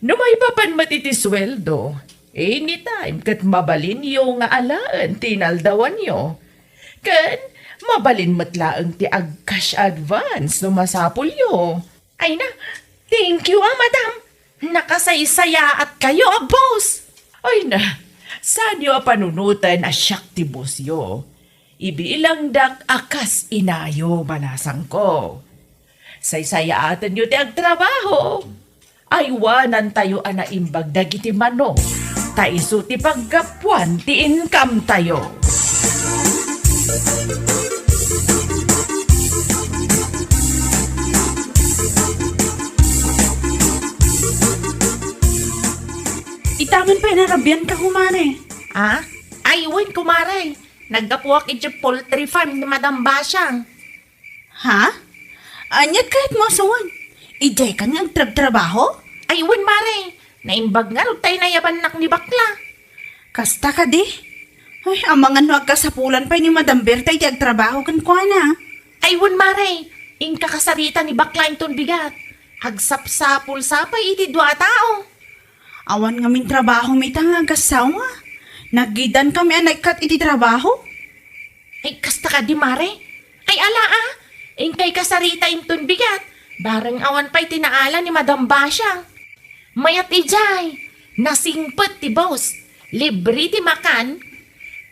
No maipapan met iti sueldo, anytime ket mabalinyo nga alaen ti inaldawanyo. Ken mabalin met laeng ti ag-cash advance no masapulyo. Ay na, thank you, a, madam. Nakasaysayaatkayo a boss. Ay na, saanyo a panunoten a siak ti bossyo. Ibilangdak a kas inayo, balasangko. Saysayaatenyo ti agtrabaho. Aywanantayo a naimbag dagiti manok, ta isu ti paggapuan ti income tayo. Itaman pay narabian ka, kumare. Ah? Ay, wen, kumare. Naggapuak idiay poultry farm ni Madam Basiang. Ha? Aniat kayatmo a sawen? Idiay kan nga agtrabtrabaho? Ay, wen, mare. Naimbag ngarud tay nayabannak ni Bakla. Kasta kadi? Ay, amangan no agkasapulan pay ni Madam Berta iti agtrabaho kenkuana. Ay, wen, mare. Inka kasarita ni Bakla inton bigat. Agsapsapul sa pay iti dua a tao. Awan ngamin trabaho mi ita nga agassawa. Naggidan kami a naikkat iti trabaho. Ay, kasta kadi, mare? Ay, ala, a. Inkay kasarita inton bigat. Bareng awan pay ti naala ni Madam Basha. Mayat idiay, nasingpet ti boss. Libre ti makan.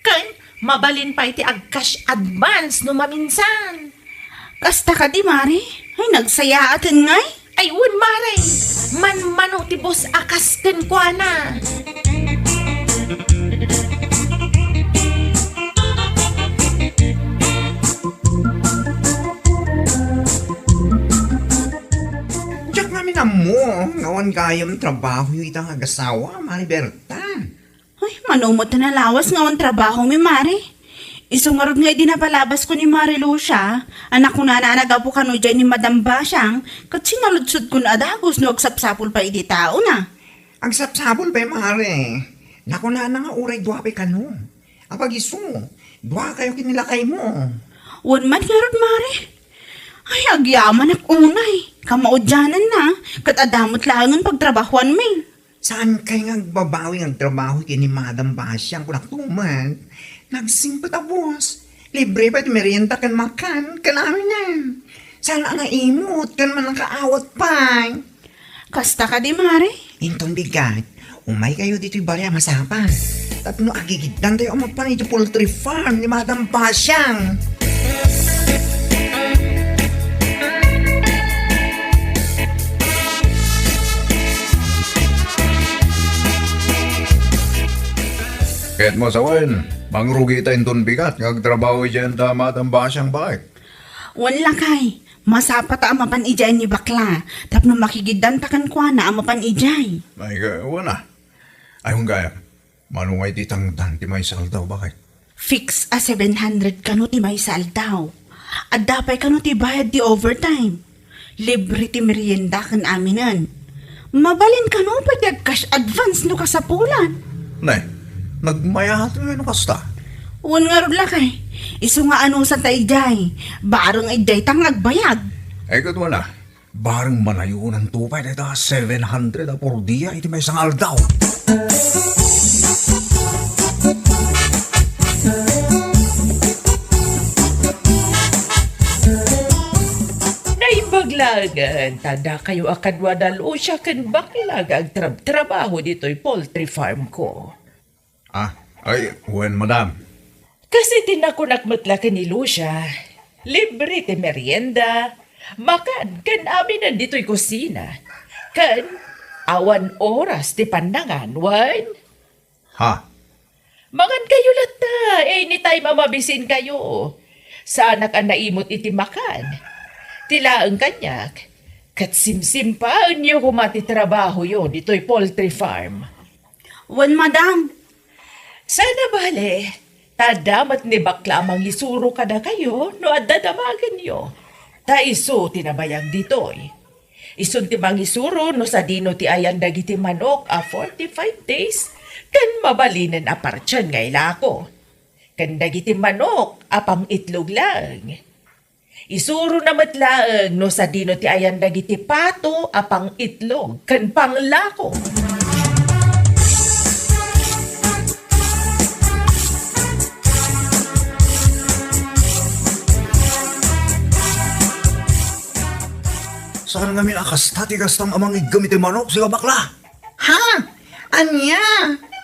Ken mabalin pay ti ag-cash advance no maminsan. Kasta kadi, mare? Ay, nagsayaaten ngay? Ay, wen, mare. Manmano ti boss a kas kenkuana. Diak ngamin ammo nga awan gayam trabaho ita nga agasawa, Mare Berta. Ay, mano met ti nalawas nga awan trabaho mi, mare. Isu ngarud nga idi napalabas ko ni Mare Lucia, a nakunana a naggapu kano idiay ni Madam Basiang, ket sinaludsodkon a dagus no agsapsapul pay iti taona. Agsapsapul pay, mare. Nakunana nga uray dua pay kano. Apag isu, dua kayo ken ni lakaymo. Wen man ngarud, mare. Ay, agyamanak unay. Kamaudiananna, ket adda met laengen pagtrabahuanmi. Saankay nga agbabawi nga agtrabaho ken ni Madam Basiang, kunak tumet. Nagsingpet a boss. Libre pay ti merienda ken makan ken aminen. Saan a nga imot ken mannakaawat pay. Kasta kadi, mare? Inton bigat, umaykayo ditoy balay a masapa. Tapno agigiddantayo a mapan iti poultry farm ni Madam Basiang. Ket masawen, mangrugi ta inton bigat nga agtrabaho idiay anta Madam Basiang baket. Wen lakay, masapa ta a mapan idiay ni Bakla, tapno makigiddanta kenkuana a mapan idiay. Ay, ka-, wen a. Ay, wen gayam. Mano nga iti tangdan ti maysa aldaw, baket? Fix a seven hundred kano ti maysa aldaw. Adda pay kano ti bayad ti overtime. Libre ti merienda ken aminen. Mabalin kano pay ti agcash advance no kasapulan? Ne, nagmayaat nga no kasta. Wen ngarud, lakay. Isu nga anusanta idiay. Bareng idiay ta nga agbayag. Ay, ket wala. Bareng manayonanto pay dayta seven hundred a por dia iti maysa nga aldaw. Naimbag laengen ta dakayo a kadua da Lucia ken bakla nga agtrab-trabaho ditoy poultry farm ko. Ah, ay, wen, madam. Kas iti nakunak met la ken ni Lucia, libre ti merienda, makan, ken aminen ditoy kusina. Ken awan oras ti pannangan, wen? Ha? Mangan kayo latta, anytime a mabisin kayo. Saanak a naimot iti makan. Ti laeng kaniak, ket simsimpaenyo koma ti trabahoyo ditoy poultry farm. Wen, madam. Sana bale, ta adda met ni bakla a mangisuro kadakayo no adda damagenyo. Ta isu ti nabayag ditoy. Isun ti mangisuro no sadino ti ayan dagiti manok a forty-five days ken mabalinen a partian nga ilako. Ken dagiti manok a pang-itlog laeng. Isurona met laeng no sadino ti ayan dagiti pato a pang-itlog ken panglako. Saan ngamin a kasta ti kastam a mangiggem iti manok, sika bakla? Ha? Ania?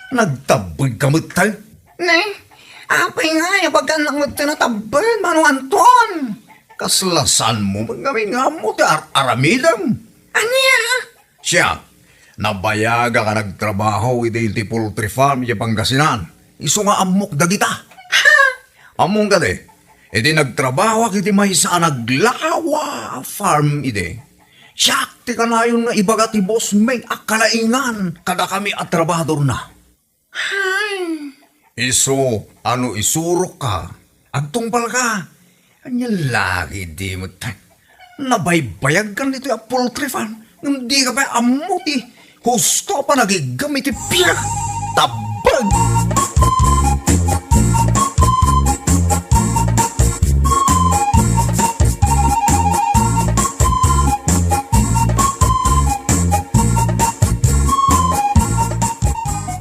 Nagtabbed ka met, tay? Ne? Apay nga, ya bagan lang met ti natabbed, Mano Anton? Kasla saanmo met ngamin nga ammo ti ar-aramidem? Ania? Siak, nabayagak a nagtrabaho iti, iti poultry farm iti Pangasinan. Isu nga ammok dagita. Ha? Ammom kadi, iti nagtrabahoak iti maysa a naglawa a farm idi, siak ti kanayon nga ibaga ti boss Meng a kalaingan kadakami a trabahadorna. Hay. Isu a no isurokka, agtungpalka. Ania la idi met? Nabaybayagkan ditoy a poultry farm, ngem dika pay ammo ti husto a panagiggem iti pinakatabbed.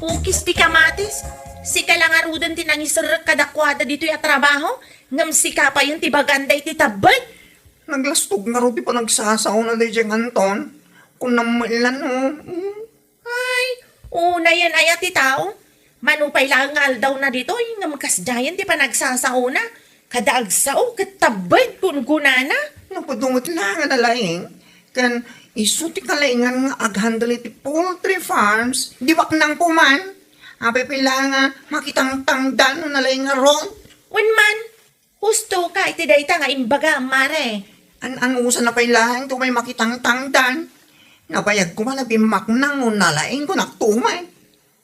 Ukis ti kamatis, sika la ngaruden ti nangiserrek kadakuada ditoy a trabaho, ngem sika payen ti baganda iti tabbed. Naglastog ngarud ti panagsasaona daydiay nga Anton. Kunam met la no. Mm. Ay, unayen aya ti tao. Mano pay laeng nga aldawna ditoy, ngem kasdiayen ti panagsasaona. Kada agsao ket tabbed kunkunana. Napudungot la nga nalaing. Ken isu ti kalaingan nga aghandle iti poultry farms, di baknang ko man. Apay pay la nga makitangtangdan no nalaing ngarud? Wen man, husto ka iti dayta nga imbagam, mare. An-anusanna pay laeng ti umay makitangtangdan? Nabayag ko man a bimmaknang no nalaing ko naktumay.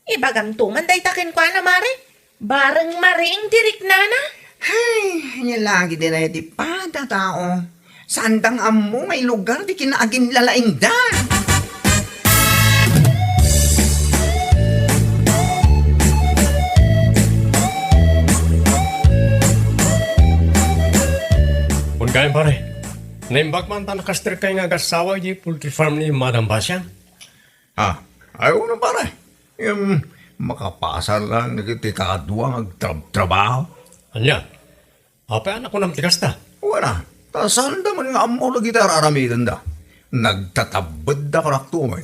Ibagamto man dayta kenkuana, mare. Bareng mariing ti riknana. Hay, ania la gidi dayta ti pada tao. Saanda nga ammo nga ilugar ti kinaaginlalaingda. Wen gayam, pare. Naimbag man ta nakastrek kay nga agassawa iti poultry farm ni Madam Basyang. Ah, ay, wen, pare. Em, makapasar lang dagiti kadua nga agtrab-trabaho. Ania? Apay a nakunam ti kasta? Wala. Ta saanda man nga ammo dagiti ar-aramidenda. Nagtatabbedda kanak tumay.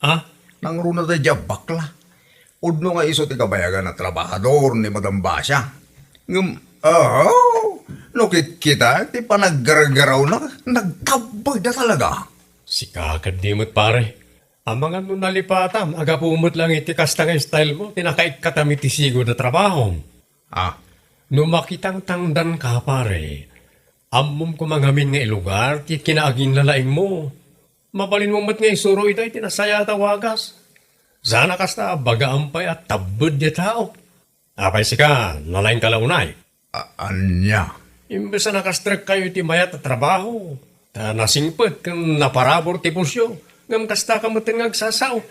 Ah? Nangruna daydiay a bakla. Pudno nga isu ti kabayagan a trabahador ni Madam Basia. Ngem, oh, no kitkita ti panaggargarawna, nagtabbedda talaga. Sika ket di met, pare. Amangan no nalipatam, a gapu met lang iti kasta nga style mo, ti nakaikkatam iti sigud a trabahom. Ah. No makitangtangdanka, pare, ammom koma ngamin nga ilugar ti kinaaginlalaing mo. Mabalin mo met nga isuro ita iti nasayaat a wagas. Sana kasta, bagaam pay a tabbed ti tao. Apay sika, nalaingka la unay? A-, ania? Imbes a nakastrek kayo iti mayat a trabaho, ta nasingpet ken naparabur ti pusyo, Ngem kasta ka metten nga agsasao.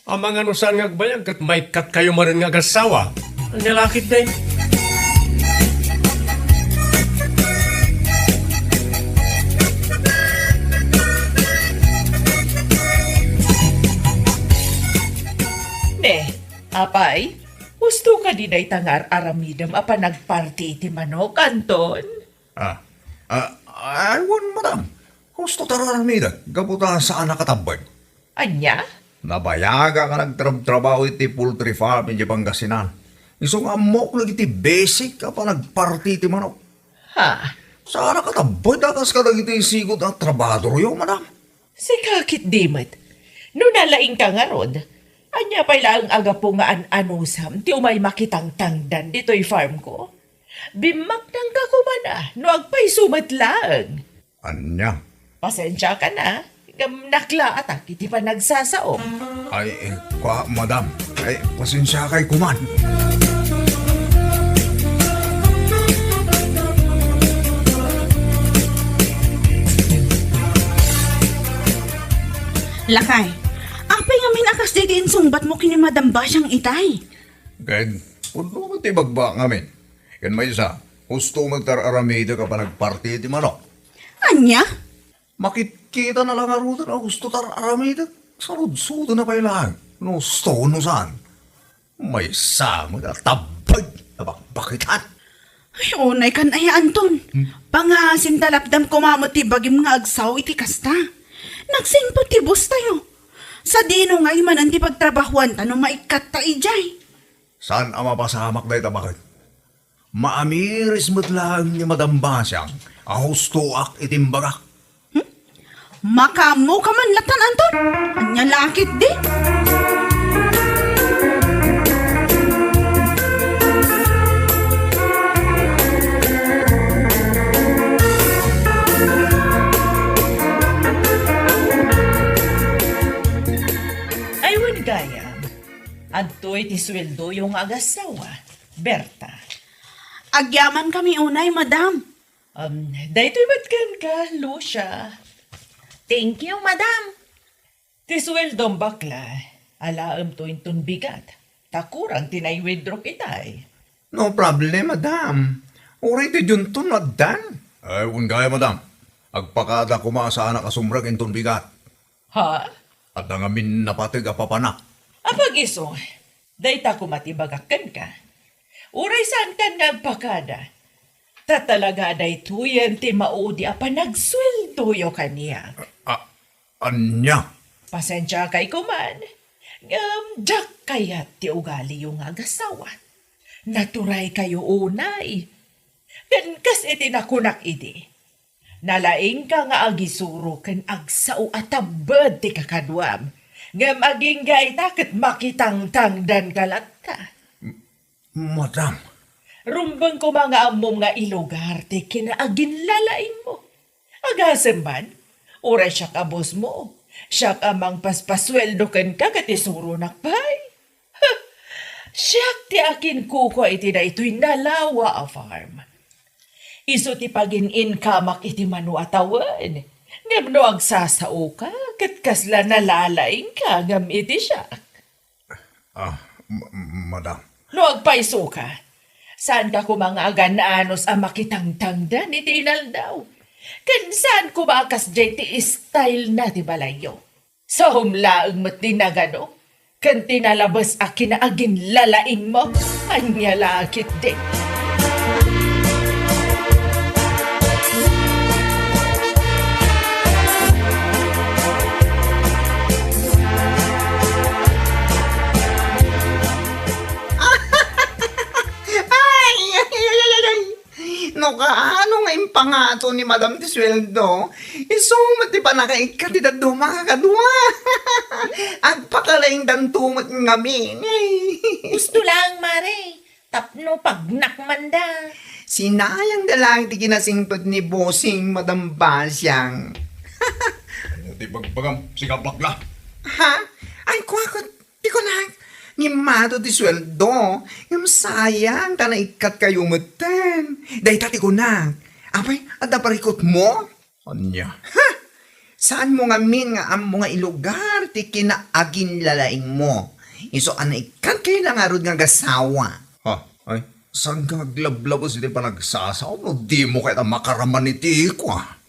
Amangan no saan nga agbayag ket maikkat kayo manen nga agassawa. Ania la ketdi? Ne, apay, husto kadi dayta nga ar-aramidem a panagparti iti manok, Anton? Ah, ah, aywan, madam. Husto ta ar-aramidek, gapu ta saan a katabbag. Ania? Nabayagak a nagtrabtrabaho iti poultry farm iti Pangasinan. Isu nga ammok dagiti basic a panagparti iti manok. Ha? Saan a katabbag a kas kadagiti sigud a trabahadoryo, madam. Sika ketdi met. No nalaingka ngarud, ania pay laeng a gapu nga an-anusam ti umay makitangtangdan ditoy farmko? Bimmaknangka koma no agpayso met laeng. Ania? Pasensiakan a, ngem naklaatak iti panagsasaom. Ay, eh, kua, madam. Ay, pasensiakay koma. Lakay, apay ngamin a kasdi ti insungbatmo ken ni Madam Basiang itay? Ken, pudno met ti ibagbaak ngamin. Ken maysa, husto met ti ar-aramidek a panagparti iti manok. Ania? Makitkita na la ngaruden a husto ti ar-aramidek. Sarudsoden na pay laeng no husto wenno saan. Maysa met a tabbag a bakbakitan. Ay, unay kan aya, Anton. Hmm? Pangasim ta lapdam koma met ti bagim nga agsao iti kasta. Nagsingpet ti boss tayo. Sadino ngay manen ti pagtrabahuanta no maikkatta idiay? Saan a mapasamak dayta baket? Maamiris met laeng ni Madam Basiang a hustoak iti imbagak. Hmm? Makaammoka man latan, Anton? Ania la ketdi? Ay, wen gayam. Adtoy ti sueldoyo nga agassawa, Berta. Agyamankami unay, madam. Um, daytoy met kenka, Lucia. Thank you, madam. Ti sueldom, bakla, alaemto inton bigat, ta kurang ti nai-withdrawk itay. No problem, madam. Uray ti dionto no addan. Ay, wen gayam, madam. Agpakada koma a saanak a sumrek inton bigat. Ha? Adda ngamin napateg a papanak. Apag isu, dayta koma ti ibagak kenka. Uray saankan nga agpakada, ta talaga a daytoyen ti maudi a panagsueldoyo kaniak. A-, ania? Pasensiakay koman, ngem diak kayat ti ugaliyo nga agassawa. Naturaykayo unay. Ken kas iti nakunak idi, nalaingka nga agisuro ken agsao a tabbed ti kakaduam, ngem agingga ita ket makitangtangdanka latta. Madam. Rumbeng koma nga ammom nga ilugar ti kinaaginlalaingmo. Agasem man, uray siak a bossmo, siak a mangpaspasueldo kenka ket isuronak pay. Siak ti akinkukua iti daytoy nalawa a farm. Isu ti pagin-inkamak iti mano a tawen. Ngem no agsasaoka, ket kasla nalalaingka ngem iti siak. Ah, ma-, madam. No agpaysoka, saanka koma nga agan-anos a makitangtangdan iti inaldaw. Ken saan koma a kasdiay ti style na ti balayyo. Saom laeng met ti nagano, ken ti nalabes a kinaaginlalaingmo. Ania la ketdi? Ay, ay, ay, ay, ay, ay. No kaano nga impangato ni Madam ti sueldo, isu met ti pannakaikkat ti dadduma a kadua. Agpakalaingdanto met ngamin. Husto laeng, Mare, tapno pagnakmanda. Sinayangda laeng ti kinasingpet ni Bossing, Madam Basiang. Ania ti bagbagam, sika bakla? Ha? Ay, kuakot, ti kunak, ngimmato ti sueldo, ngem sayang ta naikkat kayo metten. Dayta ti kunak. Apay, adda parikutmo? Ania? Ha? Saanmo ngamin nga ammo nga ilugar ti kinaaginlalaingmo? Isu a naikkankayo la ngarud nga agasawa. Ha? Ay, saanka nga aglablabes iti panagsasaom no dimo kayat a makaraman iti ikua?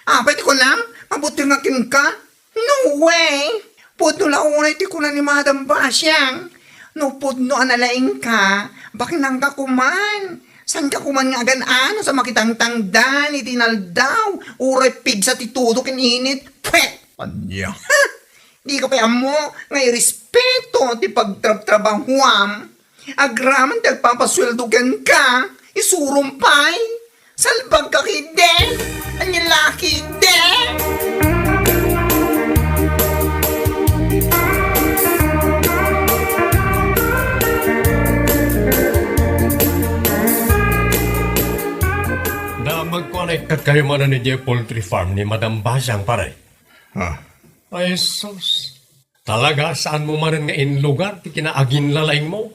Apay ti kunam? Mabuti nga kenka? No way! Pudno la unay ti kuna ni Madam Basiang. No pudno a nalaingka, baknangka koman. Saanka koman nga agan-anos a makitangtangdan iti inaldaw, uray pigsa ti tudo ken init. Pwet! Ania? Ha? Dika pay ammo nga irespeto ti pagtrabtrabahuam. Agraman ti agpapasueldo kenka, isurom pay. Salbagka ketdi. Ania la ketdi? Damagko a naikkatkayo manen idiay poultry farm ni Madam Basiang, pare. Ah. Ay, sus. Talaga, saanmo manen nga inlugar ti kinaaginlalaingmo?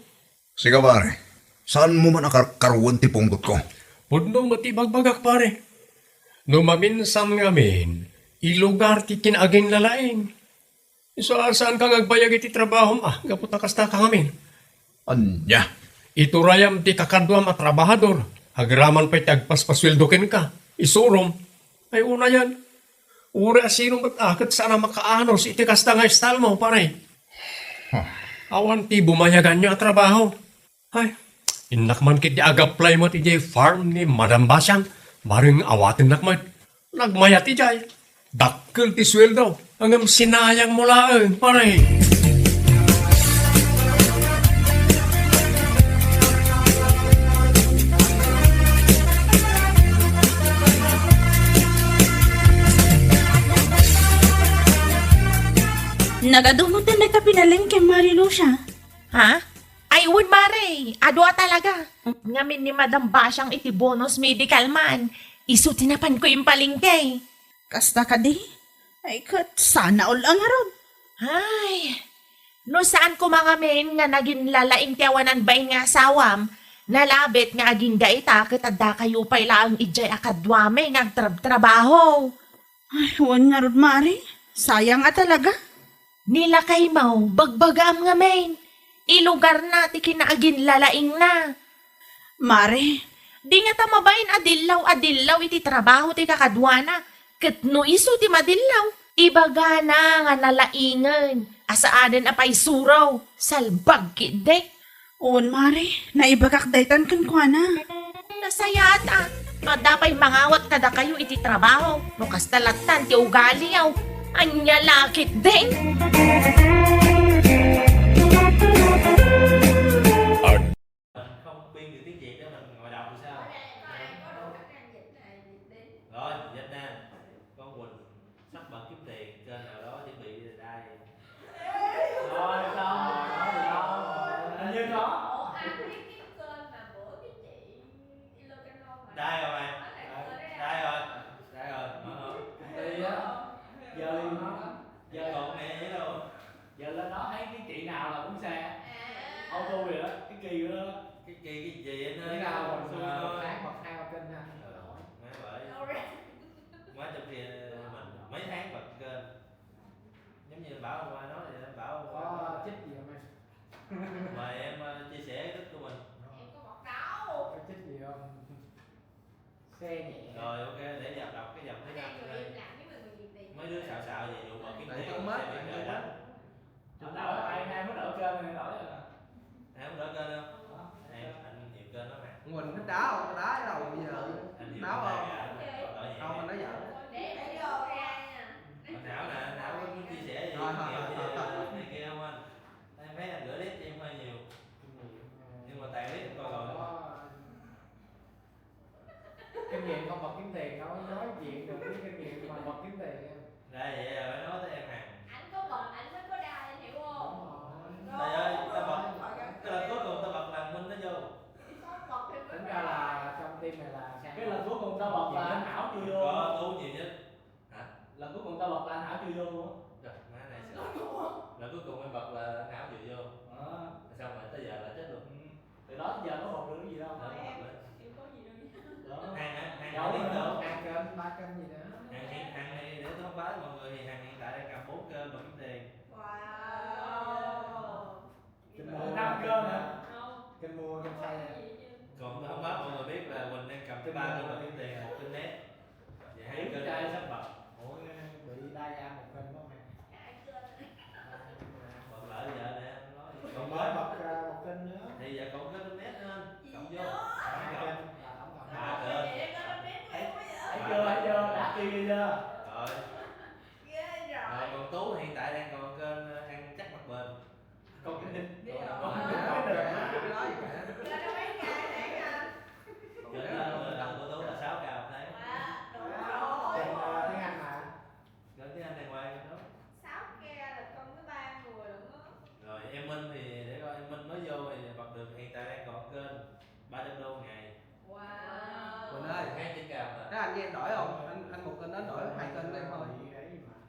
Sika, pare, saanmo man a karkaruen ti punggotko? Pudno met ti ibagbagak, pare. No maminsan ngamin, ilugar ti kinaaginlalaing. Isu a saanka nga agbayag iti trabahom, a, gapu ta kastaka ngamin. Ania? Iturayam ti kakaduam a trabahador, agraman pay ti agpaspasueldo kenka. Isurom. Ay, unayen. Uray a sino met a ket saan a makaanos iti kasta nga istalmo, pare. Huh. Awan ti bumayaganyo a trabaho. Ay, innak man ketdi ag-apply met idiay farm ni Madam Basiang. Bareng awatennak met. Nagmayat idiay. Dakkel ti sueldo. Ngem sinayangmo laeng, pare. Nagadu met dayta pinalengke, Mari Lucia. Ha? Ay, wen, mare. Adu a talaga. Ngamin ni Madam Basiang iti bonus medical man. Isu ti napanko impalengke. Kasta kadi? Ay, ket sana all a ngarud. Ay, no saan koma ngamin nga naginlalaing ti awanan bain nga asawam, nalabit nga agingga ita ket addakayo pay laeng idiay a kaduami nga agtrabtrabaho. Ay, wen ngarud, Mari. Sayang a talaga. Ni lakaymo, bagbagaam ngamin. Ilugarna ti kinaaginlalaingna. Mari, di ngata mabain a dillaw a dillaw iti trabaho ti kakaduana, ket no isu ti madillaw, ibagana nga nalaingen a saanen a paisuro, salbag ketdi. Wen, Mari, naibagak daytan kenkuana. Nasayaat a, adda pay mangawat kadakayo iti trabaho, no kasta lattan ti ugaliyo. Ania la ketdi? Không pin được tiếng Việt đó, mình ngồi đọc thì sao? Rồi, Việt Nam, con Quỳnh sắp bật kiếm tiền kênh nào đó chuẩn bị ra đây. Rồi, xong rồi, nói gì đâu. Hình như có. Ủa, anh biết cái kênh mà bữa cái chị Ilokano mà. Đây rồi mày. Đây rồi. Đây rồi. Mở không? Đi á. Giờ đi mà. Giờ còn mẹ nữa đâu. Giờ lên đó thấy cái chị nào là cũng xe. À. Auto vậy đó, cái kỳ vậy đó. Cái kỳ cái gì vậy? Nghĩa là mình, xui ờ, thôi. Một tháng bật hai ba kênh ha. Ờ, má vậy. Má trong kia mình mấy tháng bật kênh. Giống như bảo hôm qua nói vậy, bảo hôm qua. Có nói chết gì không em? Mời em, ờ, chia sẻ cái của mình. Em có bật đâu. Có chết gì không? Xe nhẹ. Rồi, ok, để Dập đọc cái dòng thứ năm đây. Mấy đứa xạo xạo về vụ bật kiếm tiền, xe bị kẹt đó. Anh, anh mới đổi kênh này đổi à? Em không đổi kênh đâu. Hả? Em, anh nhiều kênh lắm mà. Quỳnh nó đáo, đáo đầu bây giờ. Anh nhiều kênh lắm mà. Đổi nhẹ. Không, anh nói giỡn. Để video ra nha. Anh Hảo nè, anh Hảo có chia sẻ về kinh nghiệm này kia không anh? Em thấy anh gửi clip cho em hơi nhiều. Nhưng mà tài clip coi rồi đúng không? Kinh nghiệm không bật kiếm tiền, không nói chuyện được cái kinh nghiệm mà bật kiếm tiền. Ra vậy là phải nói tới em Hằng. Anh có bật, anh mới có đa, anh hiểu không? Đúng rồi. Trời ơi, tao bật, tức là cuối cùng tao bật thằng Minh nó vô. Sao bật thì mới... Tính ra ra là trong team này là Sang cái lần cuối cùng tao bật là anh Hảo chưa vô. Có Tú nhiều nhất. Hả? Lần cuối cùng tao bật là anh Hảo chưa vô luôn á. Trời, má này sao? Tại đang còn kênh, ờ, ăn chắc mặt bền. Không, cái đít. Đi rồi. Còn Ờ. cái đít. Là đâu mấy ngày tháng à? Cho nên là, là cô Tú là sáu k một tháng. À, đúng Trên, ờ, rồi. Tiếng Anh mà. Có tiếng Anh đàng hoàng không? Sáu k là cộng với ba người đúng không? Rồi em Minh thì để coi em Minh mới vô thì bật được, hiện tại đang còn kênh ba trăm đô ngày. Wow. Quỳnh ơi, Hai trên cao thế anh với em đổi không? Anh anh một kênh đó đổi hai kênh của em thôi.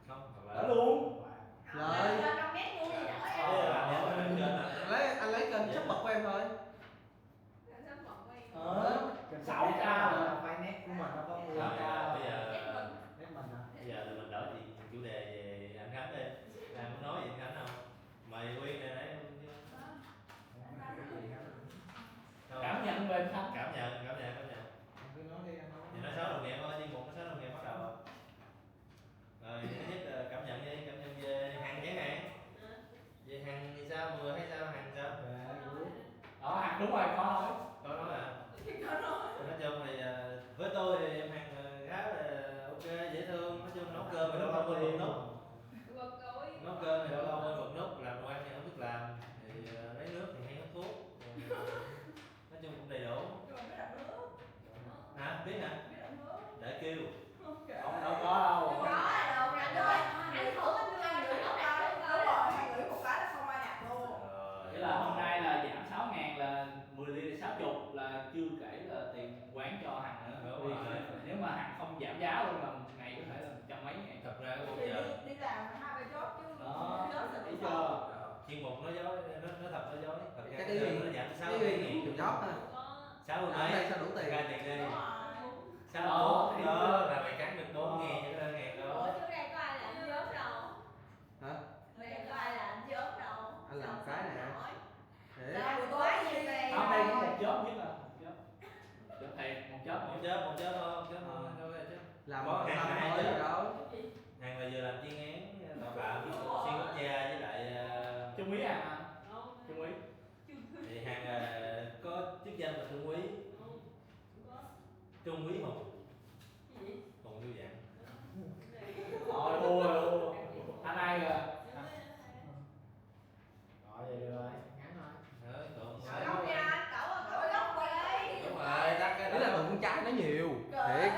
Không, hoặc Đổi là luôn. Wow. Rồi. Cho trong nét luôn đi đổi Ồ, em. là nếu mình kênh là Lấy anh lấy kênh sắp bật của em thôi. Anh sắp bật của em. Ờ, sáu k Là mà. phải nét của mình nó có mua Rồi, cao. Bây giờ Nét mình. Nét mình hả? Bây giờ tụi mình đổi gì chủ đề về anh Khánh đi. Anh muốn nói gì anh Khánh không? Mày quên này đấy. Không. Cảm nhận về anh Khánh. Cảm nhận, cảm nhận, cảm nhận. Anh cứ nói đi anh nói. Thì nói xấu đồng nghiệp thôi, chuyên mục nói xấu đồng nghiệp bắt đầu. Rồi, thứ nhất là cảm nhận đi, cảm nhận về Hằng chẳng hạn. Về Hằng thì sao, Mười thấy sao, Hằng sao? Về group. Đó, Hằng đúng rồi, có nói. Có nói hả? Thì có nói. Nói chung thì à, với tôi thì em Hằng à, khá là ok, dễ thương, nói chung nấu cơm thì lâu lâu quên một nút. Quên cối. Nấu cơm thì lâu lâu quên một nút, làm đồ ăn thì không biết làm, thì à, lấy nước thì hay hút thuốc. Nói chung cũng đầy đủ. Rồi biết đọc nước. Hả? Biết hả? Biết đọc nước. Để kêu. Ok. Không, đâu có đâu. Có là được rồi. Anh thử anh người đọc đọc đọc. Đúng rồi, hai người một cái là không ai đọc luôn. Rồi. Nghĩa là hôm nay là giảm sáu ngàn là mười ly là sáu chục, là chưa kể là tiền quán cho Hằng nữa. Đúng rồi. Nếu mà Hằng không giảm giá luôn là một ngày có thể là một trăm mấy ngàn. Thật ra cái Thì giờ đi, đi làm hai ba job chứ. Đó, Job sẽ thấy bị chưa? không? Chuyên mục nói dối, nó, nó thật nói dối. Thật ra Cái cái gì? Giờ nó giảm sáu Cái mươi gì? ngàn. Chủ job hả? Có. Sáu mươi Ở mấy? đây sao đủ tiền? Hai tiền đi. Đúng rồi. Sáu Đó, mươi thì đó đúng rồi. Là mày cắn được bốn ngàn cho cái đơn hàng Ủa đó. Trước đây có ai làm dốt đâu? Hả? Trước đây có ai làm dốt đâu? Anh làm Sao cái sao này hả? nổi? Thế. Là buổi tối gì về? Không, đây có một job nhất là một job. Một job thiệt, một job Một nhất. chớp, một chớp thôi, chớp thôi, Ờ. đâu có chớp. Làm Có một Hằng năm hai thôi chớp. Đâu. Hằng là vừa làm chuyên án tội phạm xuyên quốc gia với lại ờ, Trung úy à? Trung úy. Thì Hằng ờ, có chức danh là trung úy. Trung úy Hùng. Hùng Du Dặn. Rồi, ua, ua. Anh ai kìa. Rồi vậy được rồi, ngắn thôi. Ờ, cũng Không nha, cậu cậu gốc quay đi. Đúng rồi, tắt cái Ý là tụi con trai nói nhiều. Cậu Thiệt.